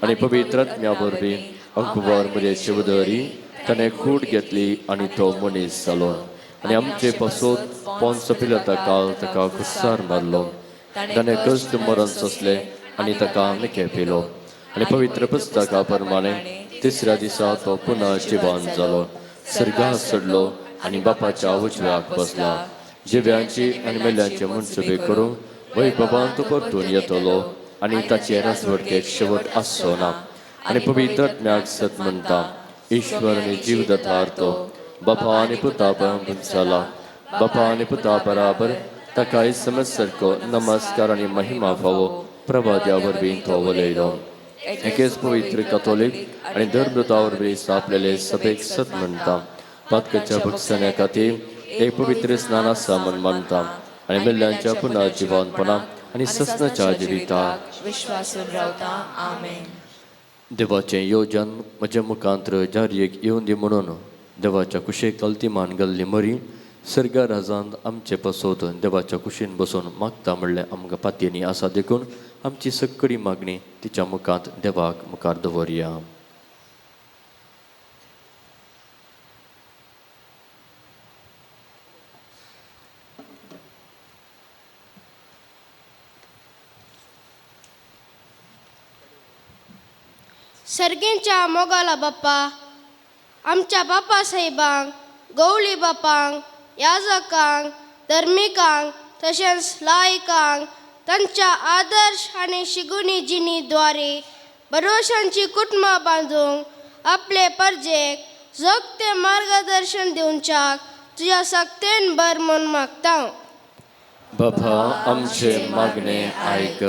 S6: आनी पवित्र आत्म्या वरवीं अंकुबार मरेचे उदरी ताणें कूड घेतली आनी तो मनीस जालो आनी आमचे पासत पोन्स पिलता काल ताका कुसार मारलो. ताणें कश्ट मरण सोंसलें आनी ताका मेके पिलो आनी पवित्र पुस्तका प्रमाणे तिसऱ्या दिसा तो पुनः जिवान जालो. सर्गात चडलो आनी बापाच्या उजव्याक बसला. जिव्यांची आनी मेल्यांचे मनसुबे करूंक वैभवान तो परतून येतलो आनी ताचे राजवटकेक शेवट आसचो ना. आनी पवित्र आत्म्याक सत म्हणटा. ईश्वर आनी जीव दतार तो बापा आनी पुता जाला. बापा आनी पुता बराबर ताकाय समज सारको नमस्कार आनी महिमा फावो. प्रवाद्या वरवीं तो उलयलो. एकेच पवित्र कथोलीक आनी धर्मदूता वरवीं स्थापलेले सभेक सत म्हणटा. पातकाच्या भक्षण्या खातीर एक पवित्र स्नान आसा म्हण मानता आनी मेल्ल्यांच्या पुनः जिवनपणा आनी ससनाच्या जिविताक
S4: विश्वासून रावता. आमेन.
S6: देवाचें योजन म्हज्या मुखांत्र जारयेक येवन दी म्हणून देवाच्या कुशेक कलती मान घाल्ली मरी सर्गा राजांत आमचे पासत देवाच्या कुशीन बसून मागता म्हणलें आमकां पातयेनी आसा. देखून आमची सगळी मागणी तिच्या मुखांत देवाक मुखार दवरया.
S5: सर्गेंच्या मोगाला बाप्पा, आमच्या बापा साहेबांक, गवळी बापांक, याजकांक, धर्मिकांक तशेंच लायकांक तांच्या आदर्श आनी शिगुणी जिणेद्वारे भरोशांची कुटुंबां बांदूंक आपले परजेक जगते मार्गदर्शन दिवच्याक तुज्या सक्तेन भर म्हूण मागता.
S6: बापा आमचे मागणे आयक.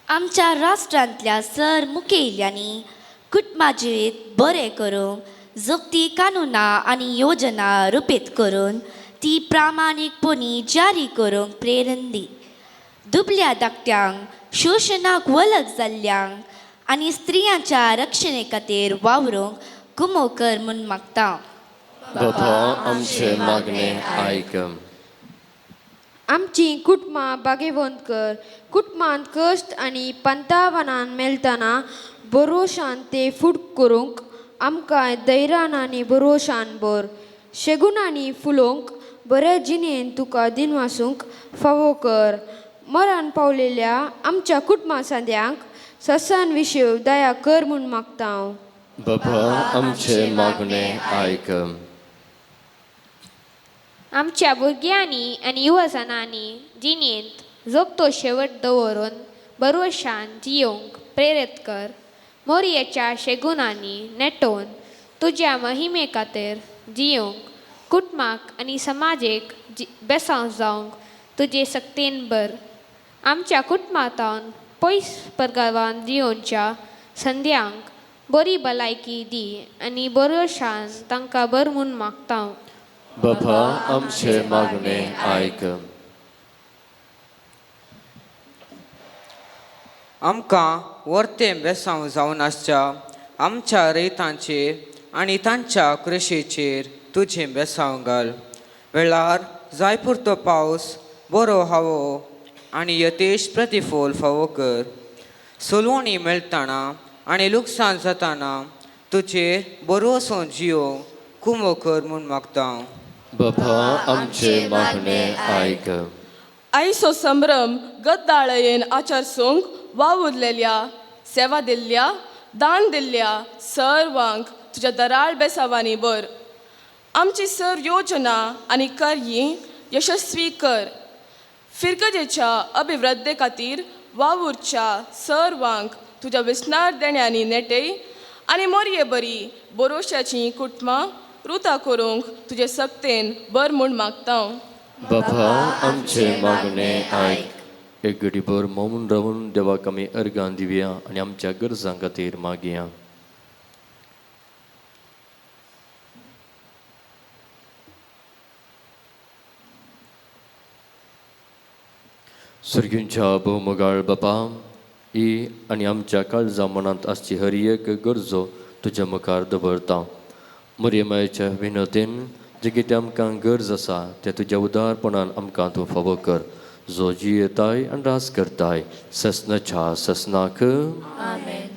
S11: आमच्या राष्ट्रांतल्या सर मुखेल्यांनी कुटुंबा जिवीत बरें करूंक जोगती कानुनां आनी योजना रुपीत करून ती प्रामाणीकपणी जारी करूंक प्रेरण दी. दुबल्या धाकट्यांक, शोशणाक वलग जाल्ल्यांक आनी स्त्रियांच्या रक्षणे खातीर वावरूंक कुमो कर म्हूण मागता.
S6: बापा आमचे मागणे आयक.
S12: आमची कुटुंबां भागेवंत कर. कुटुंबांत कश्ट आनी पंतावनान मेळटना बरोशान ते फूट करूंक आमकां धैर्यान आनी बरोशान भर. शेगुणांनी फुलोवंक बरे जिणेन तुका दिनवासूंक फावो कर. मरण पावलेल्या आमच्या कुटुंबा सांद्यांक ससान विशय दया कर म्हूण मागता हांव.
S6: बापा आमचे मागणे आयक.
S13: आमच्या भुरग्यांनी आनी युवजनांनी जिणेंत जोगतो शेवट दवरून बरोशान जियोंक प्रेरीत कर. मोरयेच्या शेगुणांनी नेटोवन तुज्या महिमे खातीर जियोंक कुटुंबाक आनी समाजेक बेसांव जावंक तुजे सक्तेन भर. आमच्या कुटुंबांतावन पयस परगावान जियोवच्या संद्यांक बरी भलायकी दी आनी बरोशान तांकां भर म्हूण मागता.
S6: बापा आमचे मागणे आयक.
S14: आमकां वर्तें बेसांव जावन आसच्या आमच्या रयतांचेर आनी तांच्या कृशीचेर तुजें बेसांव घाल. वेळार जाय पुरतो पावस, बरो हावो आनी यतेश प्रतिफल फावो कर. सोलवणी मेळटना आनी लुकसाण जाताना तुजेर बरोसो जियोंक कुमो कर म्हूण मागता.
S6: बापा आमचे मागणे आयक.
S15: आयचो संभ्रम गद्दाळयेन आचारसूंक वावुरलेल्या, सेवा दिल्ल्या, दान दिल्ल्या सर्वांक तुज्या दराळ बेसावांनी भर. आमची सर योजना आनी कार्य यशस्वी कर. फिरगजेच्या अभिवृद्धे खातीर वावुरच्या सर्वांक तुज्या विस्नार देण्यांनी नेटय आनी मोरये बरी बोरोशाचीं कुटुंबां रुता करूंक तुजे सक्तेन बर म्हूण मागता.
S6: बाबा आमचे मागणे आयक. एक घडीभर मौन रावून देवाक आमी अर्गां दिवया आनी आमच्या गरजां खातीर मागया. सर्गींच्या भोवमोगाळ बापा, ही आनी आमच्या काळजा मनांत आसची हर एक गरजो तुज्या मुखार दवरता. मरियमायच्या विनोदेन जे कितें आमकां गरज आसा तें तुज्या उदारपणान आमकां तूं फावो कर, जो जियेताय आनी रास करताय ससनाच्या ससनाक.
S8: आमेन.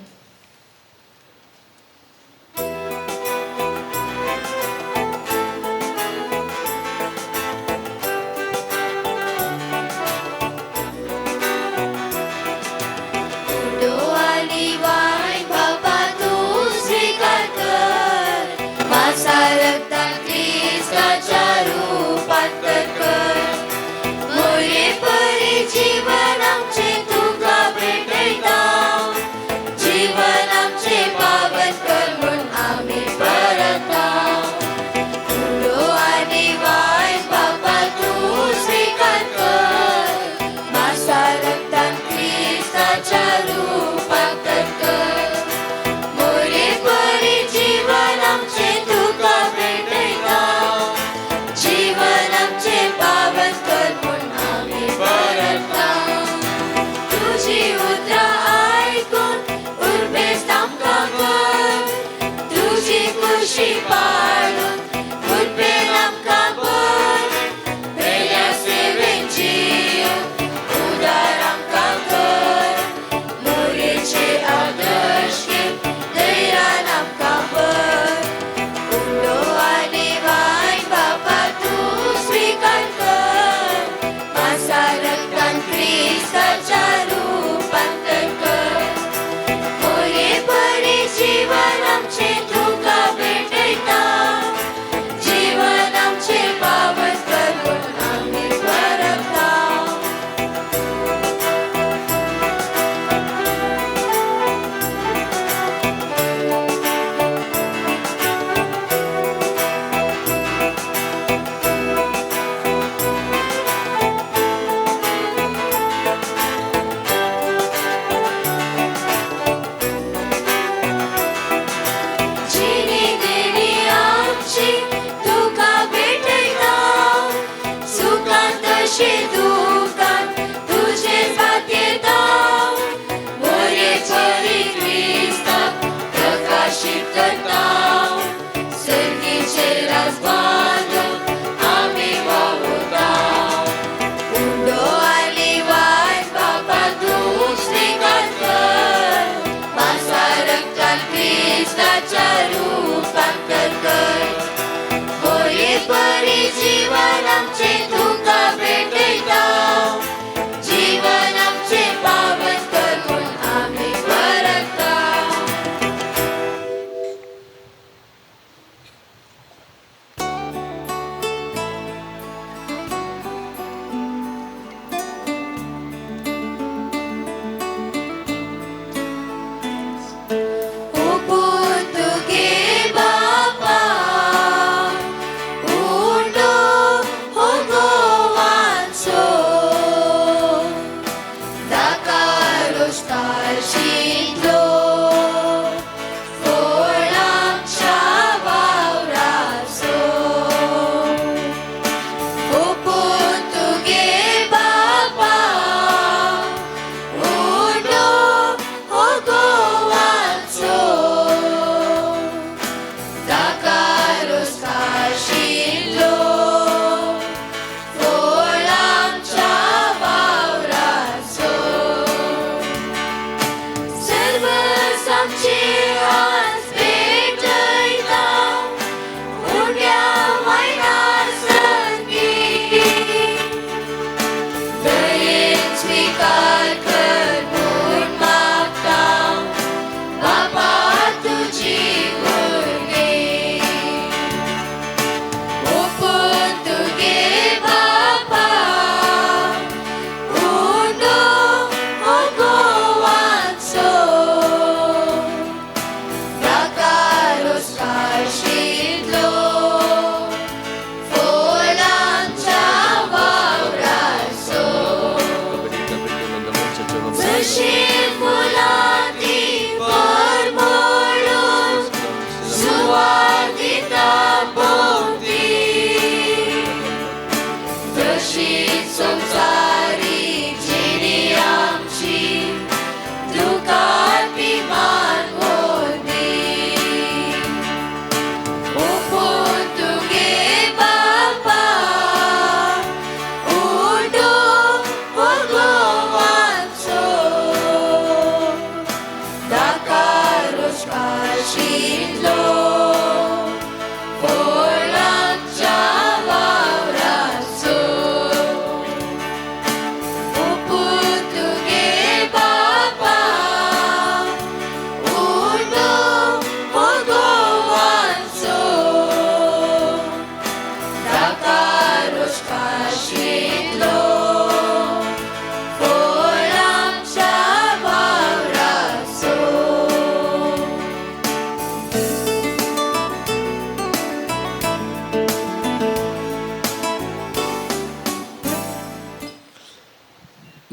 S16: जीवन आमचें तुका भेटयता.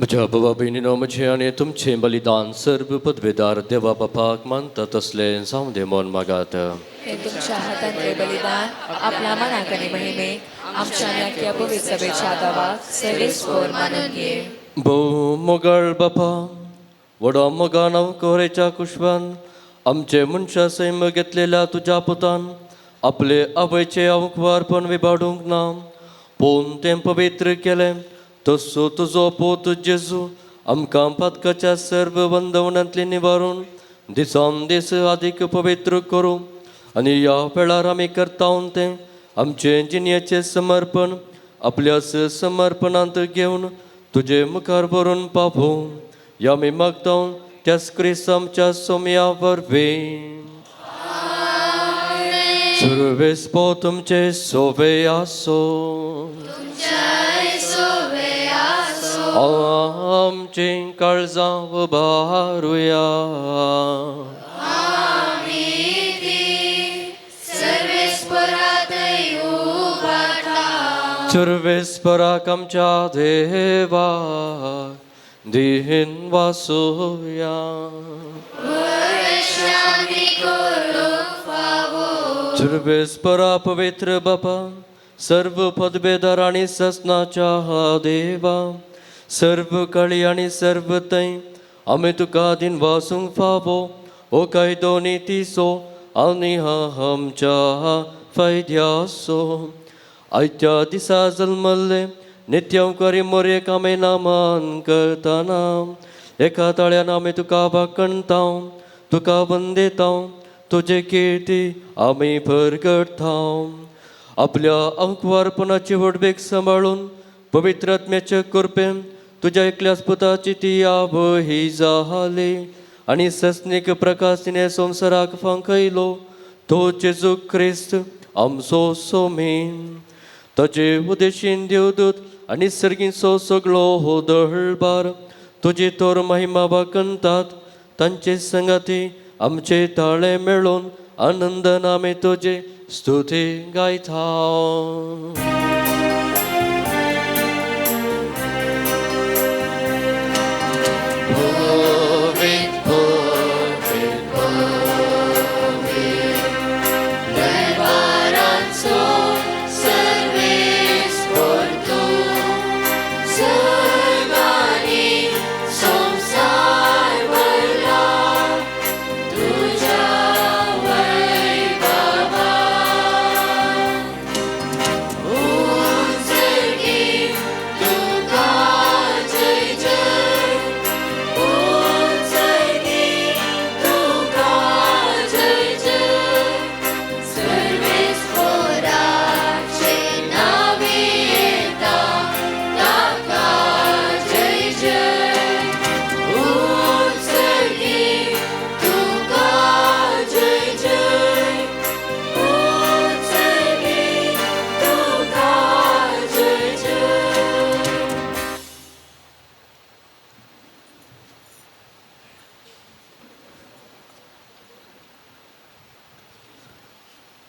S6: म्हज्या बाबा भयणीनो, म्हजें आनी तुमचें बलिदान सर्व पदवेदार देवा बापाक मानता तसलें जावं दे म्हूण मागात.
S4: हें तुमच्या हातांतलें बलिदान आपल्या मनाक आनी महिमेक आमच्या नाक्या पवित्र सभेच्या दावाक सर्वेस्पोर मानून घे.
S6: भोव मोगाळ बापा, व्हडा मोगान कोरेच्या कुशवान आमचे मनशा सैम घेतलेल्या तुज्या पुतान आपले आवयचे अवकवारपण विबाडूंक ना, पूण तें पवित्र केलें. तसो तुजो पूत जेजू आमकां पातकाच्या सर्व बंधवणांतली निवारून दिसान दीस आदीक पवित्र करूं आनी ह्या वेळार आमी करता तें आमचें जिणेचें समर्पण आपल्या समर्पणांत घेवन तुजे मुखार व्हरून पावोवं ह्या आमी मागता त्याच क्रिस्त आमच्या सोम्या वरवीं. सुरवेस्पो तुमचे सोवे आसो. आमचीं काळजां उबारुया. सुरवेस्पराक आमच्या देवाक दिन वासुया. सुरवेस्परा पवित्र बापा, सर्व पदवेदार आनी ससनाच्या देवा, सर्व कळी आनी सर्व थंय आमी तुका दिन वासूंक फावो हो कायदो नितीचो आनी आमच्या फायद्याचो. आयत्या दिसा जल्मल्ले नित्यंकारी मोरयेक आमी नामान करतना एका ताळ्यान आमी तुका वाकणता, तुका वंदेता, तुजे किर्ती आमी परगडता. आपल्या अंकवारपणाची व्हडवीक सांबाळून पवित्र आत्म्याचे कृपेन तुज्या एकल्याच पुताची ती आवय जाली आनी सस्नीक प्रकाश तिणें संवसाराक फांकयलो तो जेजू क्रिस्त आमचो सोमी. ताजे उदेशीन देवदूत आनी सर्गीचो सगळो हो दळबार तुजी तोर महिमा वाकणतात. तांचे संगाती आमचे ताळे मेळून आनंदान आमी तुजी स्तुती गायता.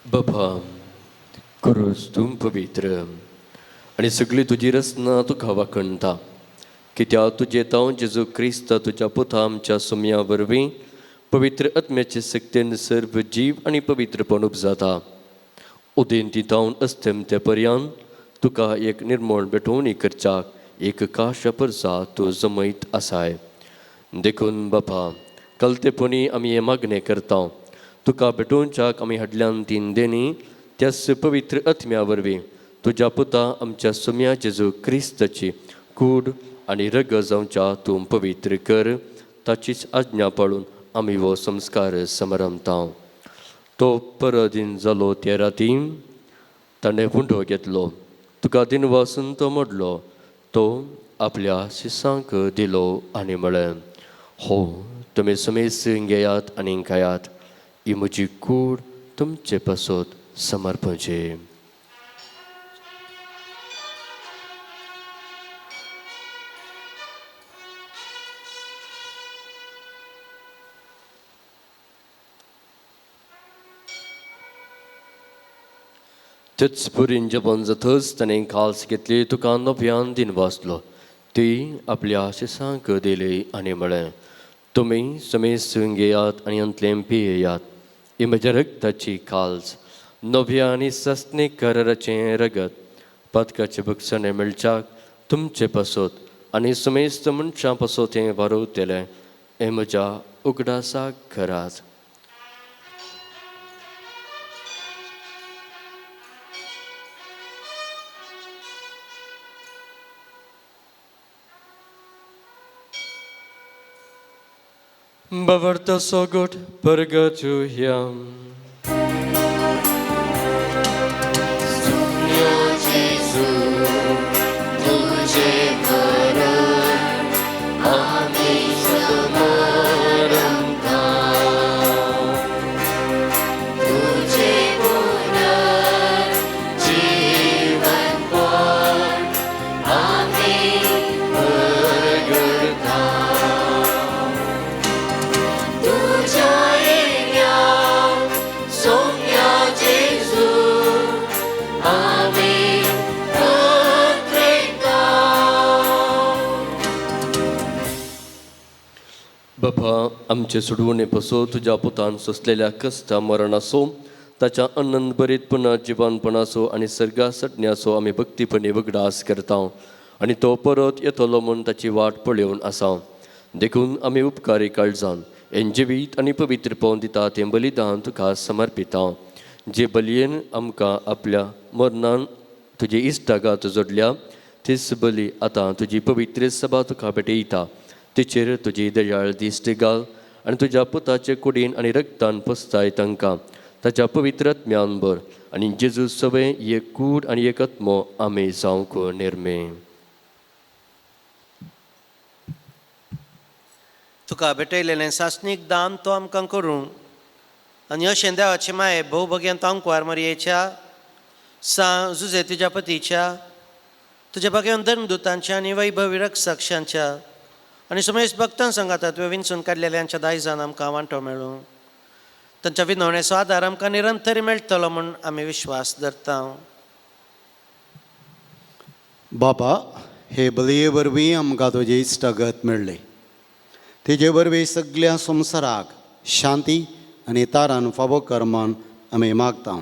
S6: बाबा, करूच तूं पवित्र आनी सगळी तुजी रचना तुका वाखणटा, कित्याक तुजें तांव जेजू क्रिस्त तुज्या पुता आमच्या सोम्या वरवीं पवित्र आत्म्याचे सक्तेन सर्व जीव आनी पवित्रपण उपजाता. उदेंती तावन अस्तमते पर्यान तुका एक निर्मोण भेटवणी करच्याक एक काश परसा तूं जमयत आसाय. देखून बापा, कलतेपणी आमी हें मागणें करता, तुका भेटोवच्याक आमी हाडल्यान तीन देणी त्याच पवित्र आत्म्या वरवीं तुज्या पुता आमच्या सोम्या जेजू क्रिस्ताची कूड आनी रगत जावच्या तूं पवित्र कर. ताचीच आज्ञा पाळून आमी हो संस्कार समारंभता. तो परदीन जालो त्या राती ताणें हुंडो घेतलो, तुका दिन वासून तो मोडलो, तो आपल्या शिसांक दिलो आनी म्हळें, हो तुमी समेस घेयात आनी खायात, ही म्हजी कूड तुमचे पासत समर्पणची. तेच पुरीन जेवण जातच ताणें काल्स घेतली, तुका नव्यान दिन वाचलो, ती आपल्या शिसांक दिली आनी म्हळें, तुमी समेस्त घेयात आनी अंतलें पियेयात. ही म्हज्या रगताची काल्स, नव्या आनी सस्नी कराराचें रगत, पदकाचे भुगसणें मेळच्याक तुमचे पासत आनी समेस्त मनशां पासत हें वारवतलें. हें म्हज्या उगडासाक करात. Bavarta sogot purgatuhyam.
S8: Sumya Jesu, tujhe maran, aami samaramta. Tujhe punar jeevan pan, aami purgurta.
S6: बाबा, आमचे सोडवणे पसो तुज्या पुतान सोंसलेल्या कश्टा मरणाचो, ताच्या अनंत बरीत पुनः जिवानपणाचो आनी सर्गा सटण्याचो आमी भक्तीपणी उगडास करता आनी तो परत येतलो म्हूण ताची वाट पळोवन आसा. देखून आमी उपकारी काळजान हें जिवीत आनी पवित्रपण दिता तें बलिदान तुका समर्पिता, जे बलयेन आमकां आपल्या मरणान तुजी इश्टागात जोडल्या तीच बली आतां तुजी पवित्र सभा तुका भेटयता. तिचेर तुजी दयाळ दिश्ट घाल आनी तुज्या पुताचे कुडीन आनी रगतान पोसताय तांकां ताच्या पवित्र आत्म्यान भर आनी जेजू सवें एक कूड आनी एक आत्मो आमी जावंक निर्मे.
S10: तुका भेटयलेलें सासणीक दान तो आमकां करूं आनी अशें देवाचे माये भोव भग्यान तांकवार मरयेच्या सां जुजे तुज्या पतीच्या तुज्या भग्यान धर्मदुतांच्या आनी वैभवी रक्षांच्या आनी समेस्त भक्तां सांगाता तुवें विंचून काडलेल्यांच्या दायजान आमकां वांटो मेळूं. तांच्या विनवणेचो आदार आमकां निरंतर मेळटलो म्हूण आमी विश्वास धरता.
S1: बाबा, हे बलये वरवीं आमकां तुजी इश्टागत मेळ्ळी. तेजे वरवीं सगल्या संवसाराक शांती आनी तारान फावो कर म्हूण आमी मागता.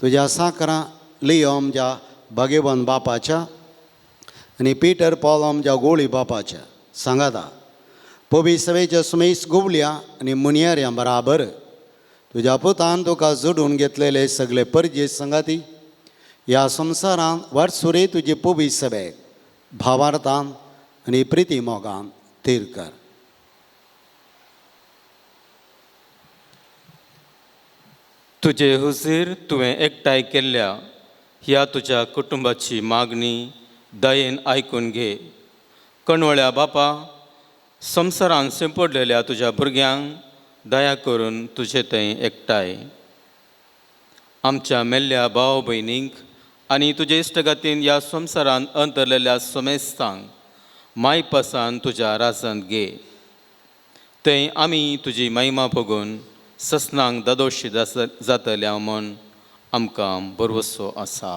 S1: तुज्या साकरां लियो आमच्या भाग्यवान बापाच्या आनी पिटर पॉल आमच्या गोळी बापाच्या सांगाता पवी सवेच्या सुमेश गोवल्या आनी मुनियाऱ्यां बराबर तुज्या पुतान तुका जोडून घेतलेले सगळे परजे सांगाती ह्या संवसारांत वाटसुरे तुजे पवी सभेक भावार्थान आनी प्रिती मोगान थीर कर.
S3: तुजे हुजीर तुवें एकठांय केल्ल्या ह्या तुज्या कुटुंबाची मागणी दयेन आयकून घे. कणवळ्या बापा, संवसारान शिंपडलेल्या तुज्या भुरग्यांक दया करून तुजे थंय एकठांय आमच्या मेल्ल्या भाव भयणींक आनी तुजे इश्टगातीन ह्या संवसारान अंतरलेल्या समेस्तांक मायपासान तुज्या राजांत घे. थंय आमी तुजी महिमा भोगून ससनांक दादोशी जातल्या म्हूण आमकां भरवसो आसा.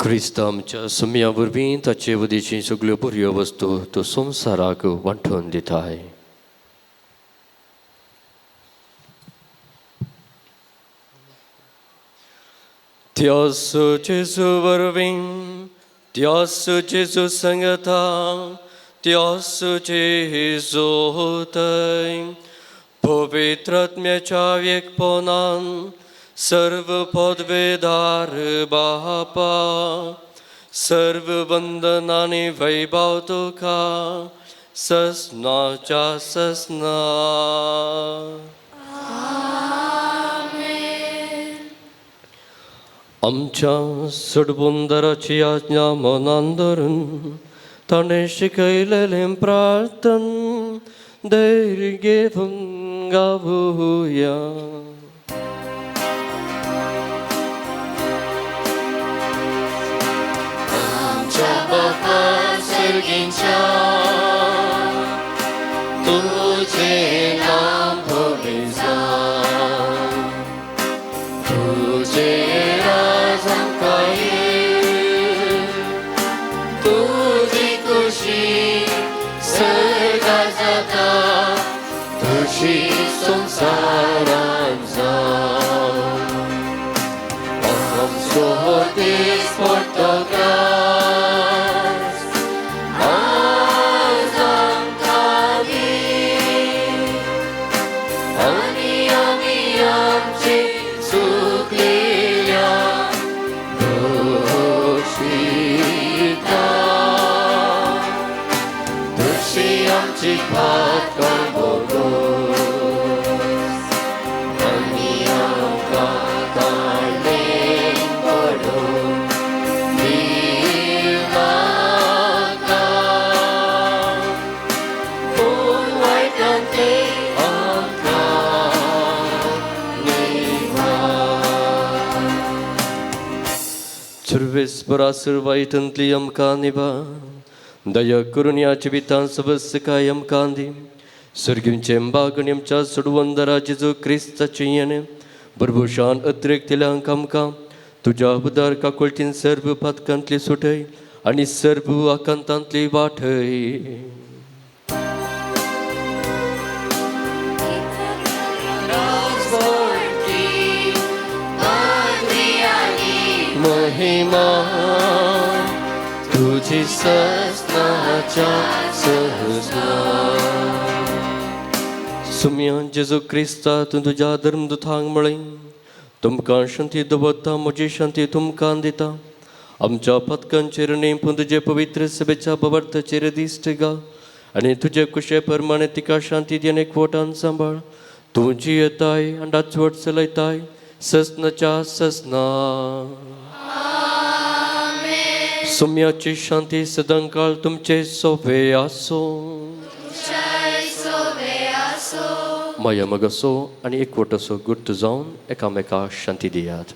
S6: क्रिस्त आमच्या सुम्या वरवीं ताचे वदीची सगल्यो बऱ्यो वस्तू तो संवसाराक वांटून दिताय. त्यास जेजू वरवीं, त्यास जेजू संगता, त्यास जेजू थंय पवित्र आत्म्याच्या एकपणान सर्व पदवेदार बापा, सर्व वंदनानी वैभव तुका ससनाच्या ससना. आमच्या सडबुंदराची आज्ञा मनान धरून ताणें शिकयलेलें प्रार्थन धैर्य घेवन गावया.
S8: आमच्या बापा सर्गींच्या तुझे नाम भोवे जावं, तुझे राज आमकां ये, संवसारान जावं आमचो दीस पडटो ग्रास आज आमकां दी आनी आमी आमचे चुकलेल्या दोशिता तुशी आमची पातकां भोगोस आनी आमकां काडलें पडून दिवनाका पूण वायटांतलें आमकां निवार.
S6: सुर्वेस्परा सुरवायटंतली आमकां निभा दया करून ह्या जिवितांत सबसकाय आमकां दी सर्गींचे बागण आमच्या सोडवंदरा जेजू क्रिस्ताचें येणें भरभुशान अतिरेक दिल्यांक आमकां तुज्या उदार काकुळटीन सर्व पातकांतली सुटय आनी सर्व आकांतांतली वाटय. महिमा तुझी ससनाच्या सहजना. सुम्या जेजू क्रिस्ता तूं तुज्या धर्मदुतांक म्हळें तुमकां शांती दवरता म्हजी शांती तुमकां दिता. आमच्या पथकांचेर न्ही पूण तुजे पवित्र सभेच्या बवर्थाचेर दिश्ट घाल आनी तुजे कुशे प्रमाणे तिका शांती दी आनी एकवटान सांबाळ. तूं जियेताय आनी राजवट चलयताय ससनाच्या ससना. सुम्याची शांती सदांकाळ तुमचे सोवे आसूं. माया मगसो आनी एकवट असो गुट्ट जावन एकामेका शांती दियात.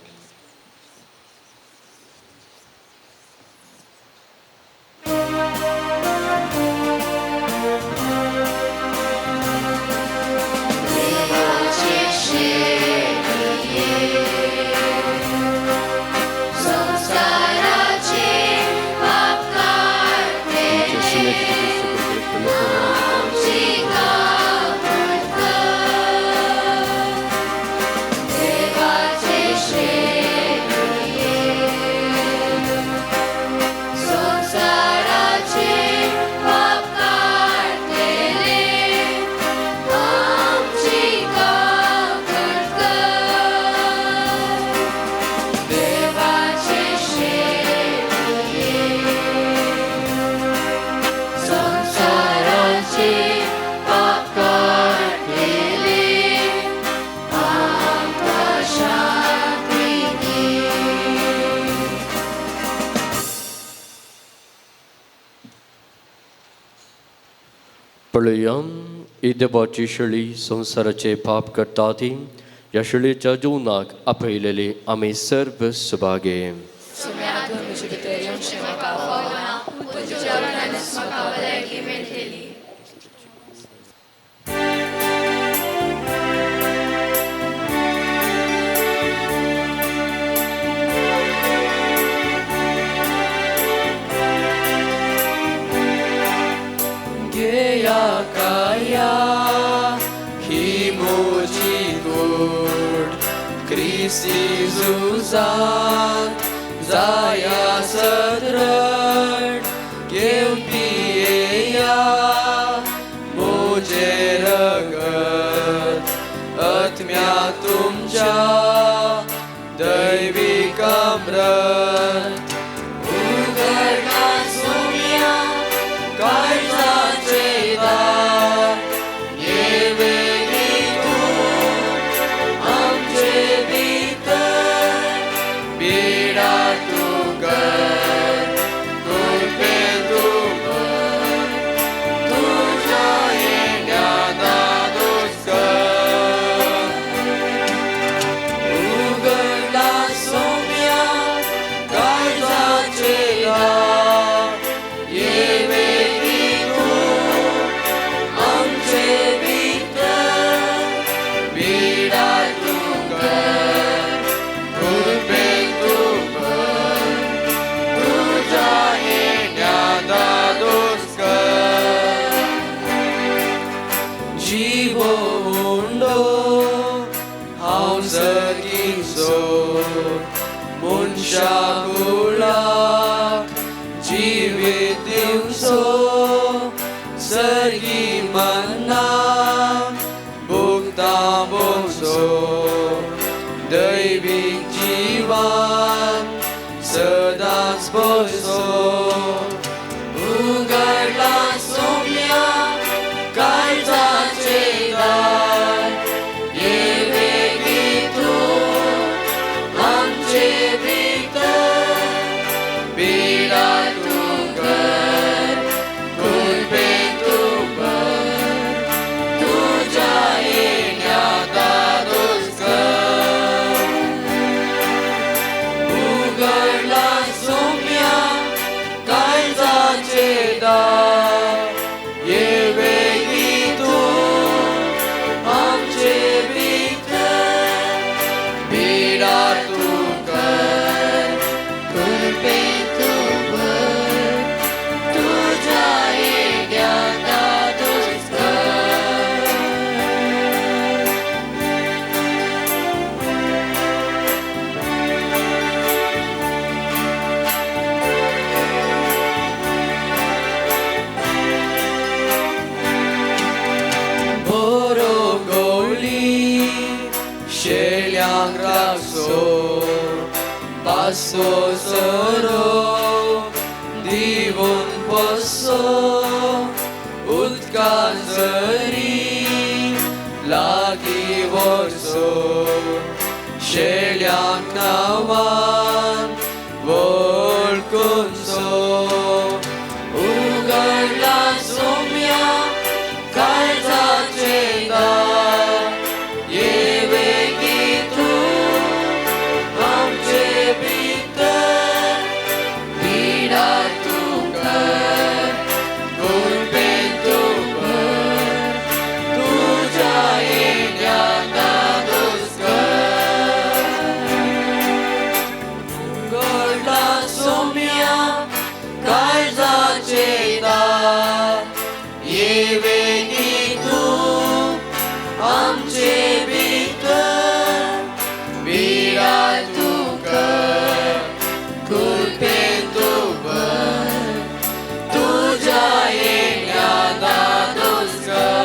S6: पळया ही देवाची शेळी संवसाराचे पाप करता ती ह्या शेळीच्या जीवनाक आपयलेली आमी सर्व सुभागे.
S8: क्रिस्ती झुजांत जाया सदृढ घेवन पियेया म्हजें रगत आत्म्या तुमच्या दैवीक अमृत उगडा सुम्या काळजाचें दार येवेली तूं आमचे पीडा तूं कर कृपेन तूं भर तुज्या येण्या दादोस कर उगडला सोम्या. सर्गींचो मनशा कुळाक जिवीत दिवचो सर्गी मन्ना भुगता बोसो दैवीक जिवान सदांच बसो उगडला सोम्या काळजाचे दार ये वेगी तूं आमचे भितर पिडा तूं कर कृपेन तूं भर तुज्या येण्या दादोस कर उगडला सोम्या काळजाचे दार ये वेगी तूं आमचे भितर पिडा तूं कर कृपेन तूं भर तुज्या येण्या दादोस कर. बरो गवळी शेळ्यांक राखचो पासो सरो दिवन बसो उदका जरी लागीं व्हरचो शेळ्यांक नांवान वळखुचो उगडला सोम्या काळजाचे दार ये वेगी तूं आमचे भितर पिडा तूं कर कृपेन तूं भर तुज्या येण्या दादोस कर उगडला सोम्या काळजाचे दार ये वेगी तूं आमचे भितर पिडा तूं कर कृपेन तूं भर तुज्या येण्या दादोस कर.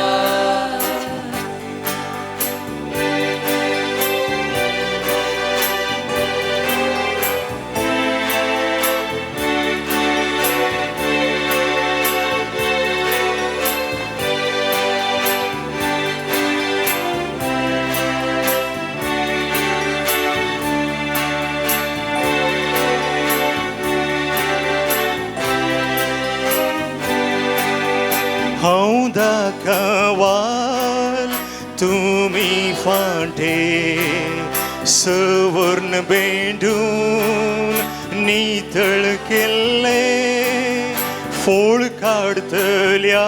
S16: हांव दाखवाल तुमी फांटे सवर्ण बेंडून नितळ केल्ले फोळ काडतल्या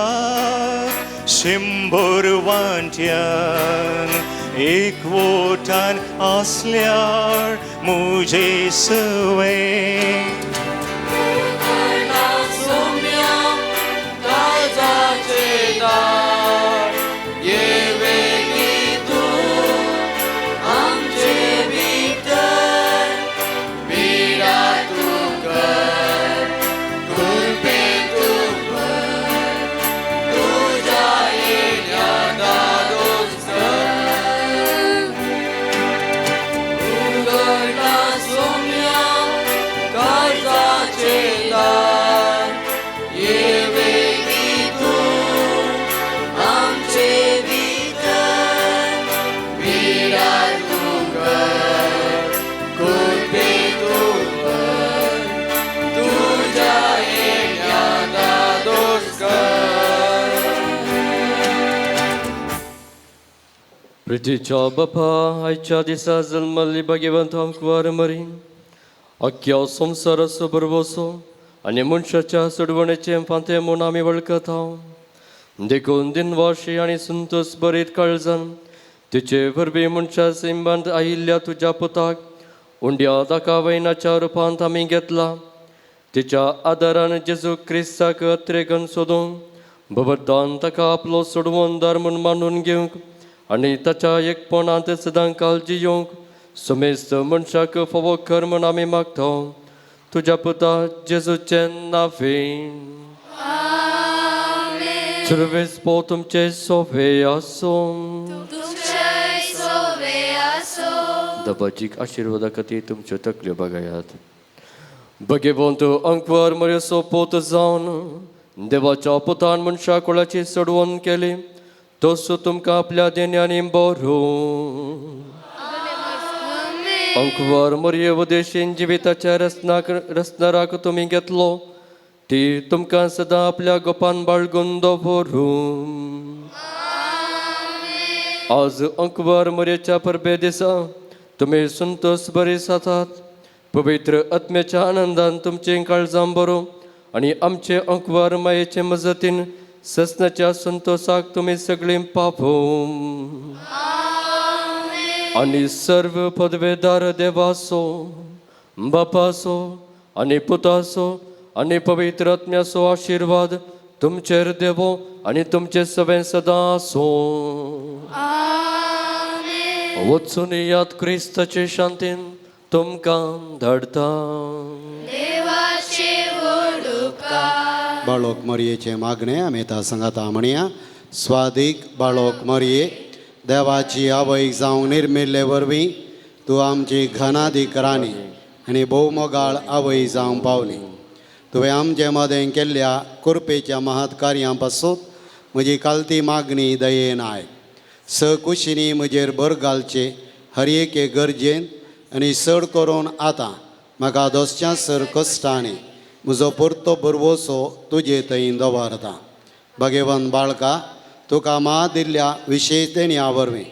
S16: शंबर वांट्यान एकवटान आसल्यार मुजे सवे.
S8: उगडला सोम्या काळजाचे दार ये वेगी तूं आमचे भितर पिडा तूं कर कृपेन तूं भर तुज्या येण्या दादोस कर उगडला सोम्या काळजाचे दार ये वेगी तूं आमचे भितर पिडा तूं कर कृपेन तूं भर तुज्या येण्या दादोस कर.
S6: प्रितीच्या बापा आयच्या दिसा जल्मल्ली भाग्यवंत आमकां मरीन अख्ख्या संवसाराचो भरवसो आनी मनशाच्या सोडवणेचें फांतें म्हूण आमी वळखता देखून दिनवाशी आनी संतोष बरीत काळजान तुजे वरवीं मनशा सिंबांत आयिल्ल्या तुज्या पुताक उंड्या दाकावयनाच्या रुपांत आमी घेतला तिच्या आदारान जेजू क्रिस्ताक अत्रेगन सोदूंक भगवंतान ताका आपलो सोडवणदार म्हूण मानून घेवंक आनी ताच्या एकपणांत सदां काल जियोंक समेस्त मनशाक फावो कर म्हण आमी मागता तुज्या पुता जेजूचें नांवें. सुरवेस पो तुमचे सोवे आसूं. दबाजीक आशिर्वादा खातीर तुमच्यो तकल्यो बगायात. भगेवंत अंकवर मरेसो पोत जावन देवाच्या पुतान मनशा कुळाची सोडवण केली तसो तुमकां आपल्या देण्यांनी बरो. अंकवर मरये उदेशीन जिविताच्या रसनाक रसनराक तुमी घेतलो ती तुमकां सदां आपल्या गोपान बाळगून दवरूं. आज अंकवर मरेच्या परबे दिसा तुमी संतोष बरी जातात. पवित्र आत्म्याच्या आनंदान तुमचें काळजां बरो आनी आमचे अंकवर मायेचे मजतीन ससनाच्या संतोषाक तुमी सगळीं पावों. आनी सर्व पदवेदार देवाचो बापाचो आनी पुताचो आनी पवित्र आत्म्याचो आशिर्वाद तुमचेर देवो आनी तुमचे सगळें सदां आसूं. वचून याद क्रिस्ताचे शांतीन तुमकां धाडटा.
S1: बाळोक मरयेचें मागणें आमी आतां सांगाता म्हणया. स्वादीक बाळोक मरये देवाची आवय जावंक निर्मिल्ले वरवीं तूं आमची घनाधिकराणी आनी भोवमोगाळ आवय जावंक पावली. तुवें आमचे मदें केल्ल्या कृपेच्या महत् कार्यां पासून म्हजी कालती मागणी दयेन आयक. स कुशींनी म्हजेर भर घालचे हर एके गरजेन आनी चड करून आतां म्हाका दोसच्या सर कश्टांनी म्हजो परतो बरवसो तुजे थंय दवरता. भगेवन बाळका तुका मा दिल्ल्या विशेश देण्या वरवीं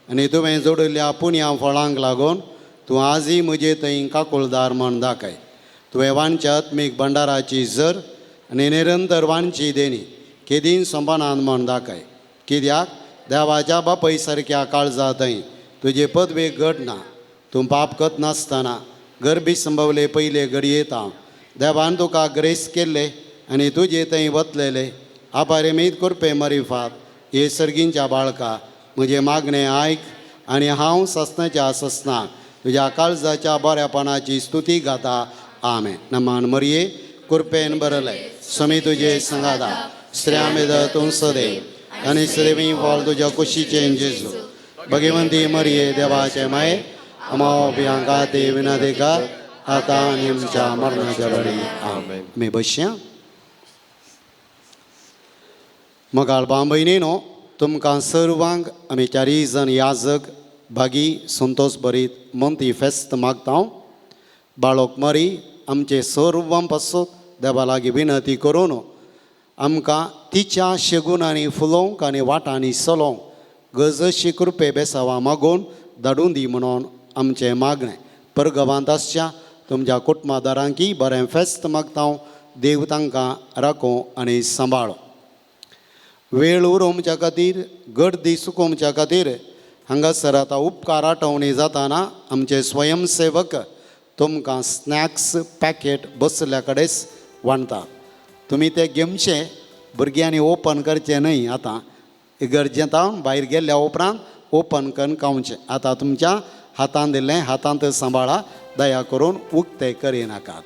S1: आनी तुवें जोडिल्ल्या पुण्या फळांक लागून तूं आजय म्हजे थंय काकुळदार म्हण दाखय. तुवें वांच्या आत्मीक भंडाराची जर आनी निरंतर वांची देणी केदीन सोंपनान म्हण दाखय. कित्याक देवाच्या बापय सारक्या काळजा थंय तुजे पदवेक घडना. तूं पाप करत नासतना गरबी संभवले पयले घडयेत हांव देवान तुका ग्रेस केल्ले आनी तुजे थंय वतलेले आपारेमीत कृपे मरिफात हे सर्गींच्या बाळका म्हजें मागणें आयक आनी हांव ससनाच्या ससना तुज्या काळजाच्या बऱ्यापणाची स्तुती गाता. आमेन. नमान मरये कृपेन बरले समी तुजे संगादा स्त्रियामेद तूं सदैव आनी सदैवी फळ तुज्या कुशीचें जेजू. भगवंती मरये देवाचे माये अमाव ते विनदेका आतां आनी आमच्या मरणाच्या वेळी. आमेन. मी बसया. मोगाळ भाव भयणीनो तुमकां सर्वांक आमी चारीय जाण याजक भागी संतोष भरीत मंती फेस्त मागता. बाळोक मरी आमचे सर्वां पासून देवा लागीं विनंती करून आमकां तिच्या शेगुणांनी फुलोवंक आनी वाटांनी चलोवंक गजशी कृपे बेसावा मागून धाडून दी म्हणून आमचें मागणें. परगवांत आसच्या तुमच्या कुटुंबादारांकी बरें फेस्त मागता. देव तांकां राखूं आनी सांबाळो. वेळ उरोवच्या खातीर गर्दी सुकोवच्या खातीर हांगासर आतां उपकार आठवणी जाताना आमचे स्वयंसेवक तुमकां स्नॅक्स पॅकेट बसल्या कडेच वांटतात. तुमी ते घेवचे भुरग्यांनी ओपन करचें न्हय. आतां इगर्जेंत भायर गेल्ल्या उपरांत ओपन करून खावचें. आतां तुमच्या हातान दिल्लें हातांत सांबाळा, दया करून उक्ते करिनाकात.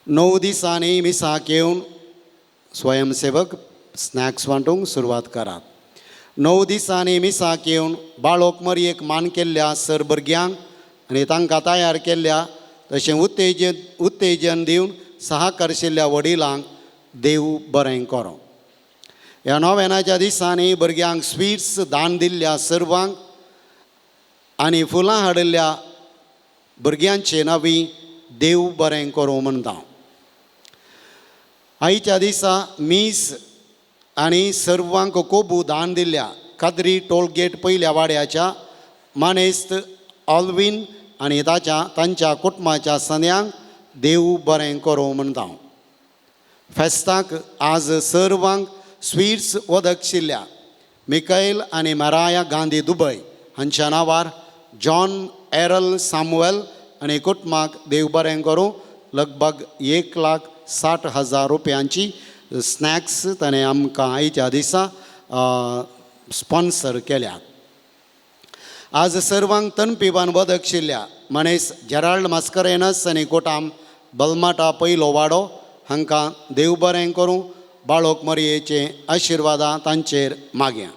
S1: 9 दिसांनी मिसाक येवन स्वयंसेवक स्नॅक्स वांटूंक सुरवात करात. 9 दिसांनी मिसाक येवन बाळोक मरयेक मान केल्ल्या सर भुरग्यांक आनी तांकां तयार केल्ल्या तशें उत्तेजन दिवन सहकरशिल्ल्या वडिलांक देव बरें करूं. ह्या नोवेनाच्या दिसांनी भुरग्यांक स्वीट्स दान दिल्ल्या सर्वांक आनी फुलां हाडिल्ल्या भुरग्यांचे नवी देव बरें करूं म्हणटा. आयच्या दिसा मीस आनी सर्वांक कोबू दान दिल्ल्या कादरी टोलगेट पयल्या वाड्याच्या मानेस्त ऑल्विन आनी ताच्या तांच्या कुटुंबाच्या सन्यांक देव बरें करूं म्हणटा. फेस्ताक आज सर्वांक स्वीट्स वदकशिल्ल्या मिकैल आनी माराया गांधी दुबय हांच्या नांवार जॉन एरल सामुएल आनी कुटुंबाक देव बरें करूं लगभग 1,60,000 रुपयांची स्नॅक्स ताणें आमकां आयच्या दिसा स्पॉन्सर केल्यात. आज सर्वांक तनपिबान वदकशिल्ल्या मनेस जेराल्ड मास्करेनस आनी कोटाम बलमाटा पयलो वाडो हांकां देव बरें करूं. बाळोक मरयेचे आशिर्वादां तांचेर मागया.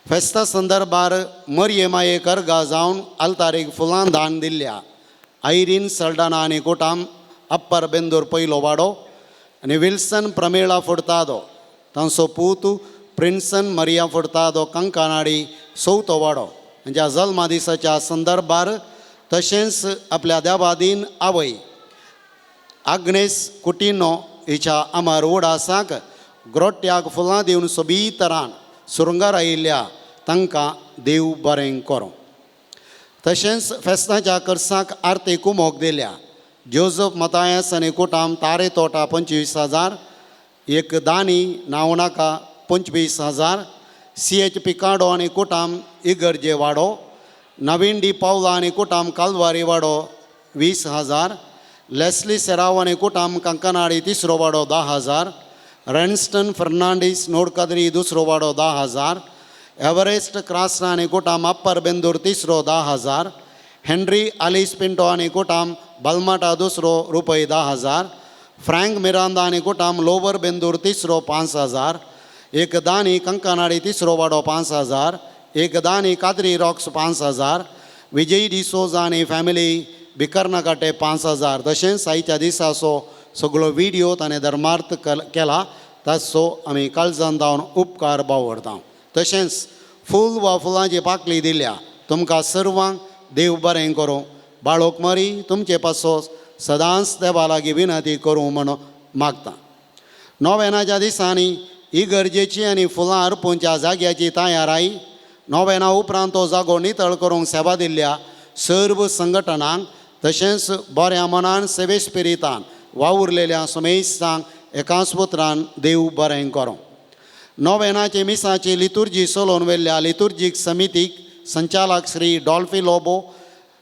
S1: फेस्ता संदर्भार मरये माये करगा जावन आल्तारीक फुलां दान दिल्ल्या आयरीन सल्डाना आनी कोटाम अप्पर बेंदूर पयलो वाडो आनी विल्सन प्रमेळा फुडतादो तांचो पूत प्रिन्सन मरिया फुडतादो कंकणाडी चवथो वाडो हांच्या जल्मा दिसाच्या संदर्भार तशेंच आपल्या देवादीन आवय आग्नेस कुटिनो हिच्या अमर उडासाक ग्रोट्याक फुलां दिवन सोबीत तरान सुरंगार आयिल्ल्या तांकां देव बरें करूं. तशेंच फेस्ताच्या कर्साक आरती कुमोक दिल्या जोजफ मतायस आनी कुटाम तारे तोटा 25,000, एक दानी नावनाका 25,000, सी एच पिकाडो आनी कुटाम इगर्जे वाडो, नवीन डी पावला आनी कुटाम कालवारी वाडो 20,000, लेस्ली सेराव आनी कुटाम कंकनाडी तिसरो वाडो 10,000, रेन्स्टन फर्नांडीस नोडकादरी दुसरो वाडो 10,000, एवरेस्ट क्रासना आनी कुटाम अप्पर बेंदूर तिसरो 10,000, हेनरी आलिस पिंटो आनी कुटाम बलमाटा दुसरो रुपय 10,000, फ्रँक मिरांदा आनी कुटाम लोवर बेंदूर तिसरो 5,000, एक दानी कंकनाडी तिसरो वाडो 5,000, एक दानी कादरी रॉक्स 5,000, विजय डिसोजा आनी फॅमिली बिकर्नाकाटे 5,000. तशेंच आयच्या दिसाचो सगळो विडियो ताणें धर्मार्थ केला ताचो आमी काळजान धांवन उपकार बावडता. तशेंच फूल वा फुलांची पाकळी दिल्या तुमकां सर्वांक देव बरें करूं. बाळोक मरी तुमचे पासो सदांच देवा लागीं विनंती करूं म्हूण मागता. नोवेनाच्या दिसांनी इगर्जेची आनी फुलां अर्पूंच्या जाग्याची तयाराय नोवेना उपरांत तो जागो नितळ करूंक सेवा दिल्ल्या सर्व संघटनांक तशेंच बऱ्या मनान सेवेस्पिरितान वावुरलेल्या समेस्तांक एकाच उतरान देव बरें करूं. नोवेनाचे मिसाची लितुर्जी चलोवन व्हेल्ल्या लितुर्जीक समितीक संचालक श्री डॉल्फी लोबो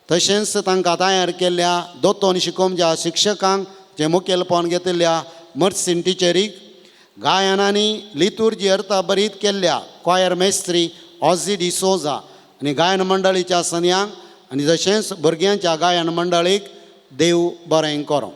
S1: तशेंच तांकां तयार केल्ल्या दोतोन शिकोवच्या शिक्षकांक जे मुखेलपण घेतिल्ल्या मर्सीन टिचरीक गायनांनी लितुर्जी अर्थभरीत केल्ल्या क्वायर मेस्त्री ऑझी डिसोजा आनी गायन मंडळीच्या सन्यांक आनी तशेंच भुरग्यांच्या गायन मंडळीक देव बरें करूं.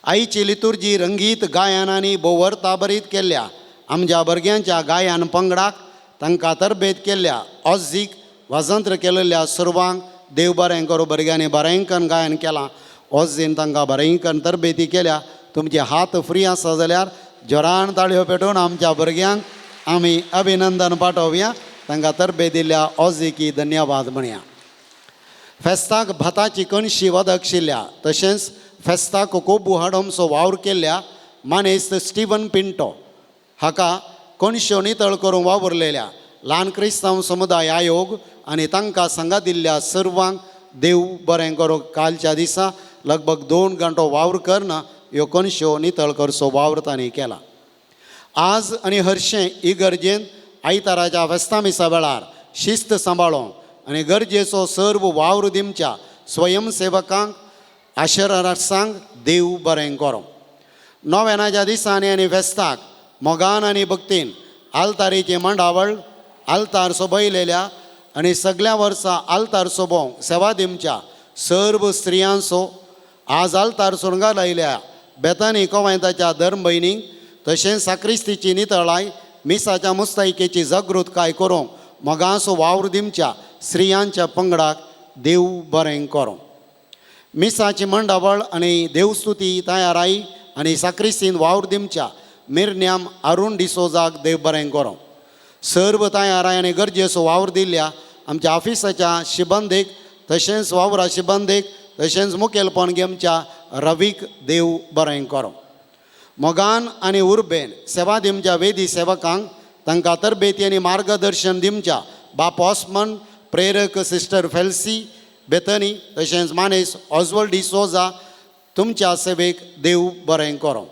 S1: आईची लितुर्जी रंगीत गायनांनी भोव अर्थभरीत केल्ल्या आमच्या भुरग्यांच्या गायन पंगडाक तांकां तरबेत केल्ल्या ऑझीक वाजंत्र केलेल्या सर्वांक देव बरें करूं. भुरग्यांनी बरेंकन गायन केलां, ऑझीन तांकां बरेंकन तरबेती केल्या. तुमचे हात फ्री आसा जाल्यार जोरान ताळयो पेटोवन आमच्या भुरग्यांक आमी अभिनंदन पाठोवया. तांकां तरबेत दिल्ल्या ऑझीकी धन्यवाद म्हणया. फेस्ताक भाताची कणशी वदकशिल्ल्या तशेंच फेस्ताक कोबू हाडोमचो वावर केल्ल्या मानेस्त स्टिवन पिंटो हाका कणश्यो नितळ करूंक वावुरलेल्या ल्हान क्रिस्तांव समुदाय आयोग आनी तांकां सांगा दिल्ल्या सर्वांक देव बरें करूं. कालच्या दिसा लगभग 2 घंटो वावर करना ह्यो कणश्यो नितळ करचो वावर तांणी केला. आज आनी हरशें इगर्जेन आयताराच्या फेस्ता मिसा वेळार शिस्त सांबाळोंक आनी गरजेचो सर्व वावर दिवच्या स्वयंसेवकांक आशरासांक देव बरें करूं. नोवेनाच्या दिसांनी आनी फेस्ताक मोगान आनी भक्तीन आल्तारीची मांडावळ आल्तार सोबयलेल्या आनी सगल्या वर्सा आल्तार सोबोवंक सेवा दिवच्या सर्व स्त्रियांचो आज आल्तार सुरंगा लायल्या बेतानी कोवेंताच्या धर्म भयणींक तशेंच साक्रिस्तीची नितळाय मिसाच्या मुस्तायकेची जागृतकाय करूंक मोगाचो वावर दिवच्या स्त्रियांच्या पंगडाक देव बरें करूं. मिसाची मंडावळ आनी देवस्तुती तयाराय आनी साक्रिस्तीन वावर दिवच्या मिरन्याम अरुण डिसोजाक देव बरें करूं. सर्व तयाराय आनी गरजेचो वावर दिल्ल्या आमच्या ऑफिसाच्या शिबंदेक तशेंच वावरा शिबंदेक तशेंच मुखेलपण घेवच्या रवीक देव बरें करूं. मोगान आनी उर्बेन सेवा दिवच्या वेदी सेवकांक तांकां तरबेती आनी मार्गदर्शन दिवच्या बाप ऑस्मन प्रेरक सिस्टर फेल्सी बेतनी तशेंच मानेस ऑजवल डिसोजा तुमच्या सेवेक देव बरें करूं.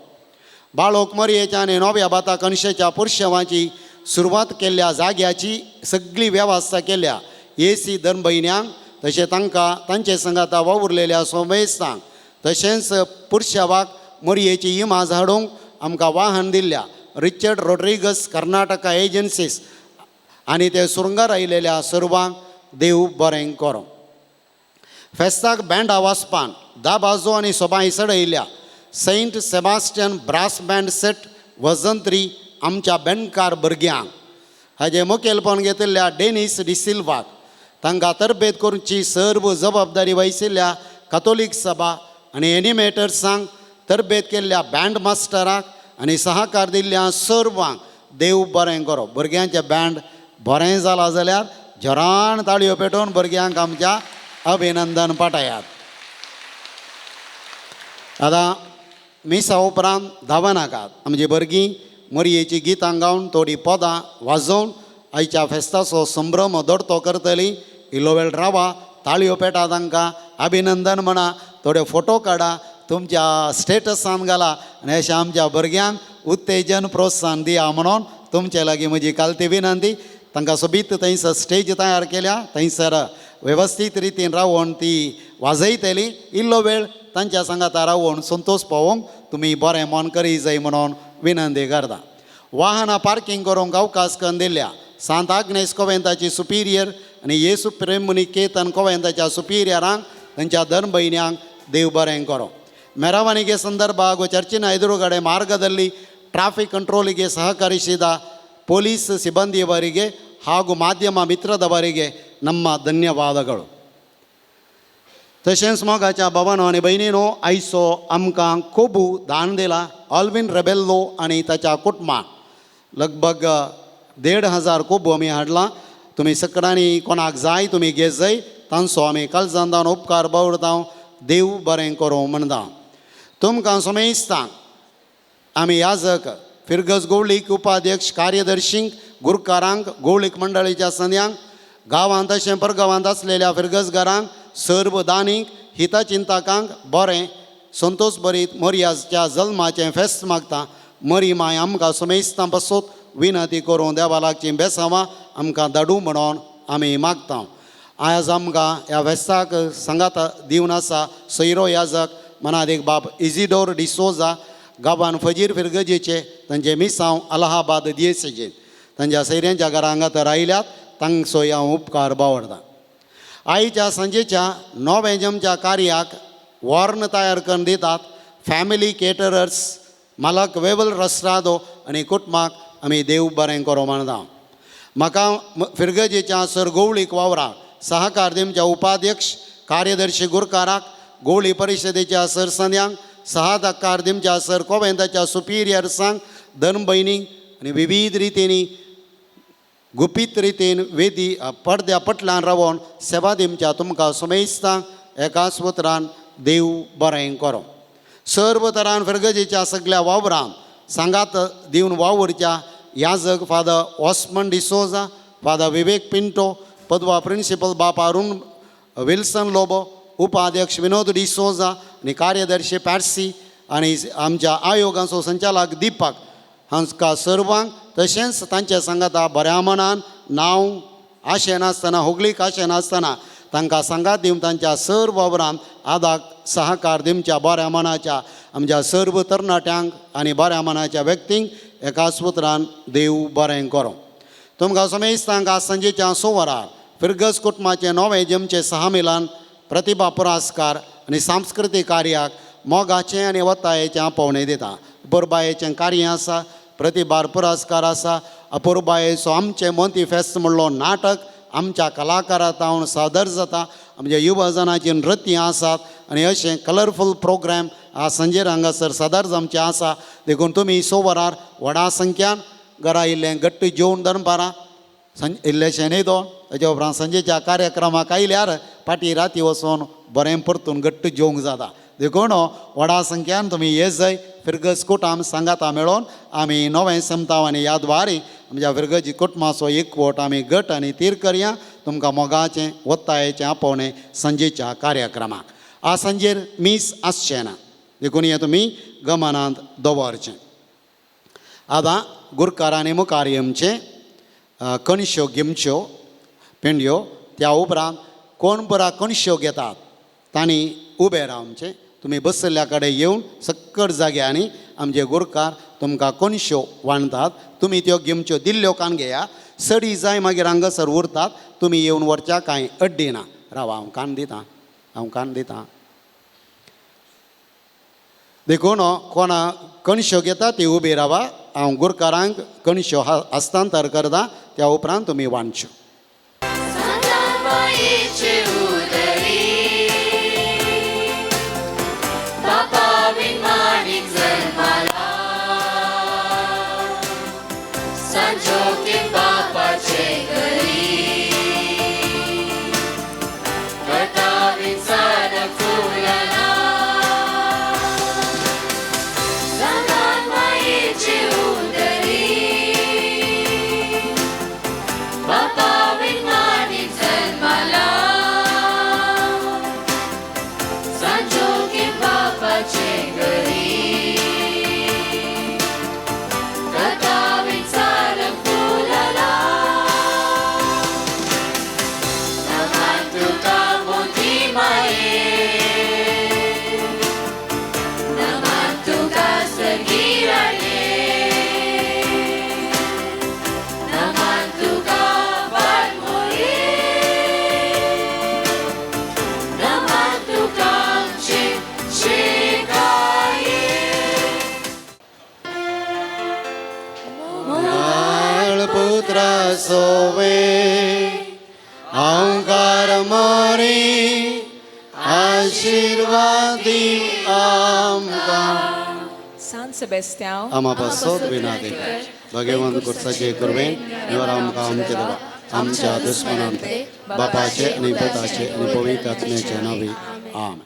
S1: बाळोक मरयेच्या आनी नव्या बाता कणशेच्या पुरशेवाची सुरवात केल्ल्या जाग्याची सगळी वेवस्था केल्या एसी धर्म भयण्यांक तशें तांकां तांचे संगाता वावुरलेल्या सोमेस्तांक तशेंच पुरशेवाक मरयेची इमाज हाडूंक आमकां वाहन दिल्ल्या रिचर्ड रोड्रिगस कर्नाटका एजन्सीस आनी ते सुरंगार आयिल्ल्या सर्वांक देव बरें करूं. फेस्ताक बँडा वाजपान धा बाजू आनी सोबाय चडयल्या Saint Sebastian brass band set Vajantri आमच्या बँडकार भुरग्यांक हाजें मुखेलपण घेतिल्ल्या डेनीस डिसिल्वाक तांकां तरबेत करूची सर्व जबाबदारी वहिशिल्ल्या कातोलीक सभा आनी एनिमेटर्सांक तरबेत केल्ल्या बँड मास्टराक आनी सहकार दिल्ल्या सर्वांक देव बरें करो. भुरग्यांचें बँड बरें जालां जाल्यार जोरान ताळयो पेटोवन भुरग्यांक आमच्या अभिनंदन पाठयात. आतां मिसा उपरांत धांवनाकात आमची भुरगीं मोरयेचीं गितां गावन थोडीं पदां वाजोवन आयच्या फेस्ताचो संभ्रम दोडतो करतली. इल्लो वेळ रावा, ताळयो पेटा, तांकां अभिनंदन म्हणा, थोडे फोटो काडा, तुमच्या स्टेटसान घाला आनी अशें आमच्या भुरग्यांक उत्तेजन प्रोत्साहन दिया म्हणून तुमचे लागीं म्हजी कालती विनंती. तांकां सोबीत थंयसर स्टेज तयार केल्या, थंयसर वेवस्थीत रितीन रावोन ती वाजयतली. इल्लो वेळ तांच्या सांगाता रावोन संतोश पावोवंक तुमी बरें मन करी जाय म्हणून विनंती करता. वाहनां पार्कींग करूंक अवकाश करून दिल्या सांत आग्नेस कोवेंताची सुपिरियर आनी येसू प्रेममुनी केतन कोवेंताच्या सुपिरियरांक तांच्या धर्म भयण्यांक देव बरें करूं. ಮೆರವಣಿಗೆ ಸಂದರ್ಭ ಹಾಗೂ ಚರ್ಚಿನ ಎದುರುಗಡೆ ಮಾರ್ಗದಲ್ಲಿ ಟ್ರಾಫಿಕ್ ಕಂಟ್ರೋಲಿಗೆ ಸಹಕರಿಸಿದ ಪೊಲೀಸ್ ಸಿಬ್ಬಂದಿಯವರಿಗೆ ಹಾಗೂ ಮಾಧ್ಯಮ ಮಿತ್ರದವರಿಗೆ ನಮ್ಮ ಧನ್ಯವಾದಗಳು. तशेंच मोगाच्या बाबानो आनी भयणीनो, आयचो आमकां कोबू दान दिला ऑल्विन रेबेल्लो आनी ताच्या कुटुंबाक लगभग 1500 कोबू आमी हाडला. तुमी सगळ्यांनी कोणाक जाय तुमी घेत जाय, तांचो आमी काळजान उपकार बावडता. देव बरें करूं म्हणटा. तुमकां समेस्तांक आमी याजक फिरगज गोवळीक उपाध्यक्ष कार्यदर्शींक गुरकारांक गोवळीक मंडळीच्या संद्यांक गांवांत तशें परगांवांत आसलेल्या फिरगजगारांक सर्व दानीक हितचिंतकांक बरें संतोश भरीत मोरयाच्या जल्माचें फेस्त मागता. मरी माय आमकां समेस्तां पासत विनंती करूं देवा लागचीं बेसांवां आमकां धाडूं म्हणून आमी मागता. आयज आमकां ह्या फेस्ताक सांगात दिवन आसा सैरो याजक मनादीक बाब इजिडोर डिसोजा गांवान फजीर फिरगजेचे तांचे मिसांव अलाहाबाद दियेसेचे तांच्या सैऱ्यांच्या घरा हांगा तर आयल्यात तांचो हांव उपकार बावडता. आयच्या सांजेच्या नोवें जमच्या कार्याक वॉर्न तयार करून दितात फॅमिली केटरर्स मालक वेवल रस्त्रादो आनी कुटुंबाक आमी देव बरें करूं म्हणटा. म्हाका फिरगजेच्या सर गोवळीक वावराक सहकार दिवच्या उपाध्यक्ष कार्यदर्शी गुरकाराक गोवळी परिशदेच्या सरसंद्यांक सहकार दिवच्या सर कोवेंताच्या सुपिरियर्सांक धर्म भयणींक आनी विविध रितींनी गुपीत रितीन वेदी पडद्या पटल्यान रावोन सेवा दिवच्या तुमकां समेस्तांक एकाच उतरान देव बरें करूं. सर्व तरान फिरगजेच्या सगल्या वावरांत सांगात दिवन वावुरच्या याजक फादर ऑस्मन डिसोजा, फादर विवेक पिंटो, पदवा प्रिंसिपल बाप अरुण विल्सन लोबो, उपाध्यक्ष विनोद डिसोजा आनी कार्यदर्शी पॅर्सी आनी आमच्या आयोगाचो संचालक दीपक हांकां सर्वांक तशेंच तांच्या सांगाता बऱ्या मनान नांव आशें नासतना होगळीक आशें नासतना तांकां सांगात दिवन तांच्या सर्व वावरांत आदाक सहकार दिवच्या बऱ्या मनाच्या आमच्या सर्व तरणाट्यांक आनी बऱ्या मनाच्या व्यक्तींक एकाच उतरान देव बरें करूं. तुमकां समेस्तांक आज सांजेच्या 6 वरार फिरगज कुटुंबाचें नवें जमचें सहा मिलान प्रतिभा पुरस्कार आनी सांस्कृतीक कार्याक मोगाचें आनी वतायेचें आपोवणें दिता. अपुरबायेचें कार्य आसा, प्रतिभा पुरस्कार आसा. अपुरबायेचो आमचें मोंती फेस्त म्हणलो नाटक आमच्या कलाकारां तावन सादर जाता. आमच्या युवजनाची नृत्यां आसात आनी अशें कलरफूल प्रोग्राम आज सांजेर हांगासर सादर जावचें आसा. देखून तुमी 6 वरार व्हडा संख्यान घरा इल्लें घट्ट जेवन दनपारां इल्लेशें न्हिदोन ताच्या उपरांत सांजेच्या कार्यक्रमाक आयल्यार फाटीं राती वचोन बरें परतून घट्ट जेवंक जाता. देखून व्हडा संख्यान तुमी ये जाय फिरगज कुटाम सांगाता मेळोन आमी नवें समताव आनी यादवारी आमच्या फिरगजी कुटुंबाचो एकवट आमी गट आनी तीर करया. तुमकां मोगाचें वत्तायेचें आपोवणें सांजेच्या कार्यक्रमाक. आज सांजेर मीस आसचें ना, देखून हें तुमी गमनांत दवरचें. आतां गुरकारांनी मुखार येवचें, कणश्यो घेवच्यो पेंडयो, त्या उपरांत कोण बरा कणश्यो घेतात तांणी उबें रावचें. तुमी बसल्या कडेन येवन सक्कड जाग्यांनी आमचे गोरकार तुमकां कोनश्यो वांटतात, तुमी त्यो घेवच्यो दिल्ल्यो कान घेया. सडी जाय मागीर हांगासर उरतात, तुमी येवन व्हरच्या कांय अड्डी ना. राव, हांव कान दितां, हांव कान दितां. देखून कोणा कणश्यो घेता ती उबी रावा, हांव गुरकारांक कणश्यो हस्तांतर करता, त्या उपरांत तुमी वांटच्यो. सोवे अहंकार मोरी आशीर्वादी आमकां.
S4: सांत सेबेस्त्यांव
S1: आमा पासत विनादी भगवंत कुर्साचे कुर्बेन निवर आमकां आमचे देवा आमच्या दुस्मनांत बापाचे आनी पुताचे आनी पवित्र आत्म्याचे नांवी आमेन.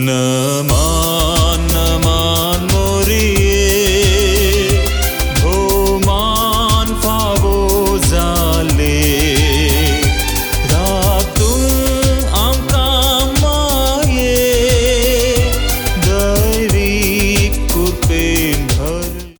S16: Naman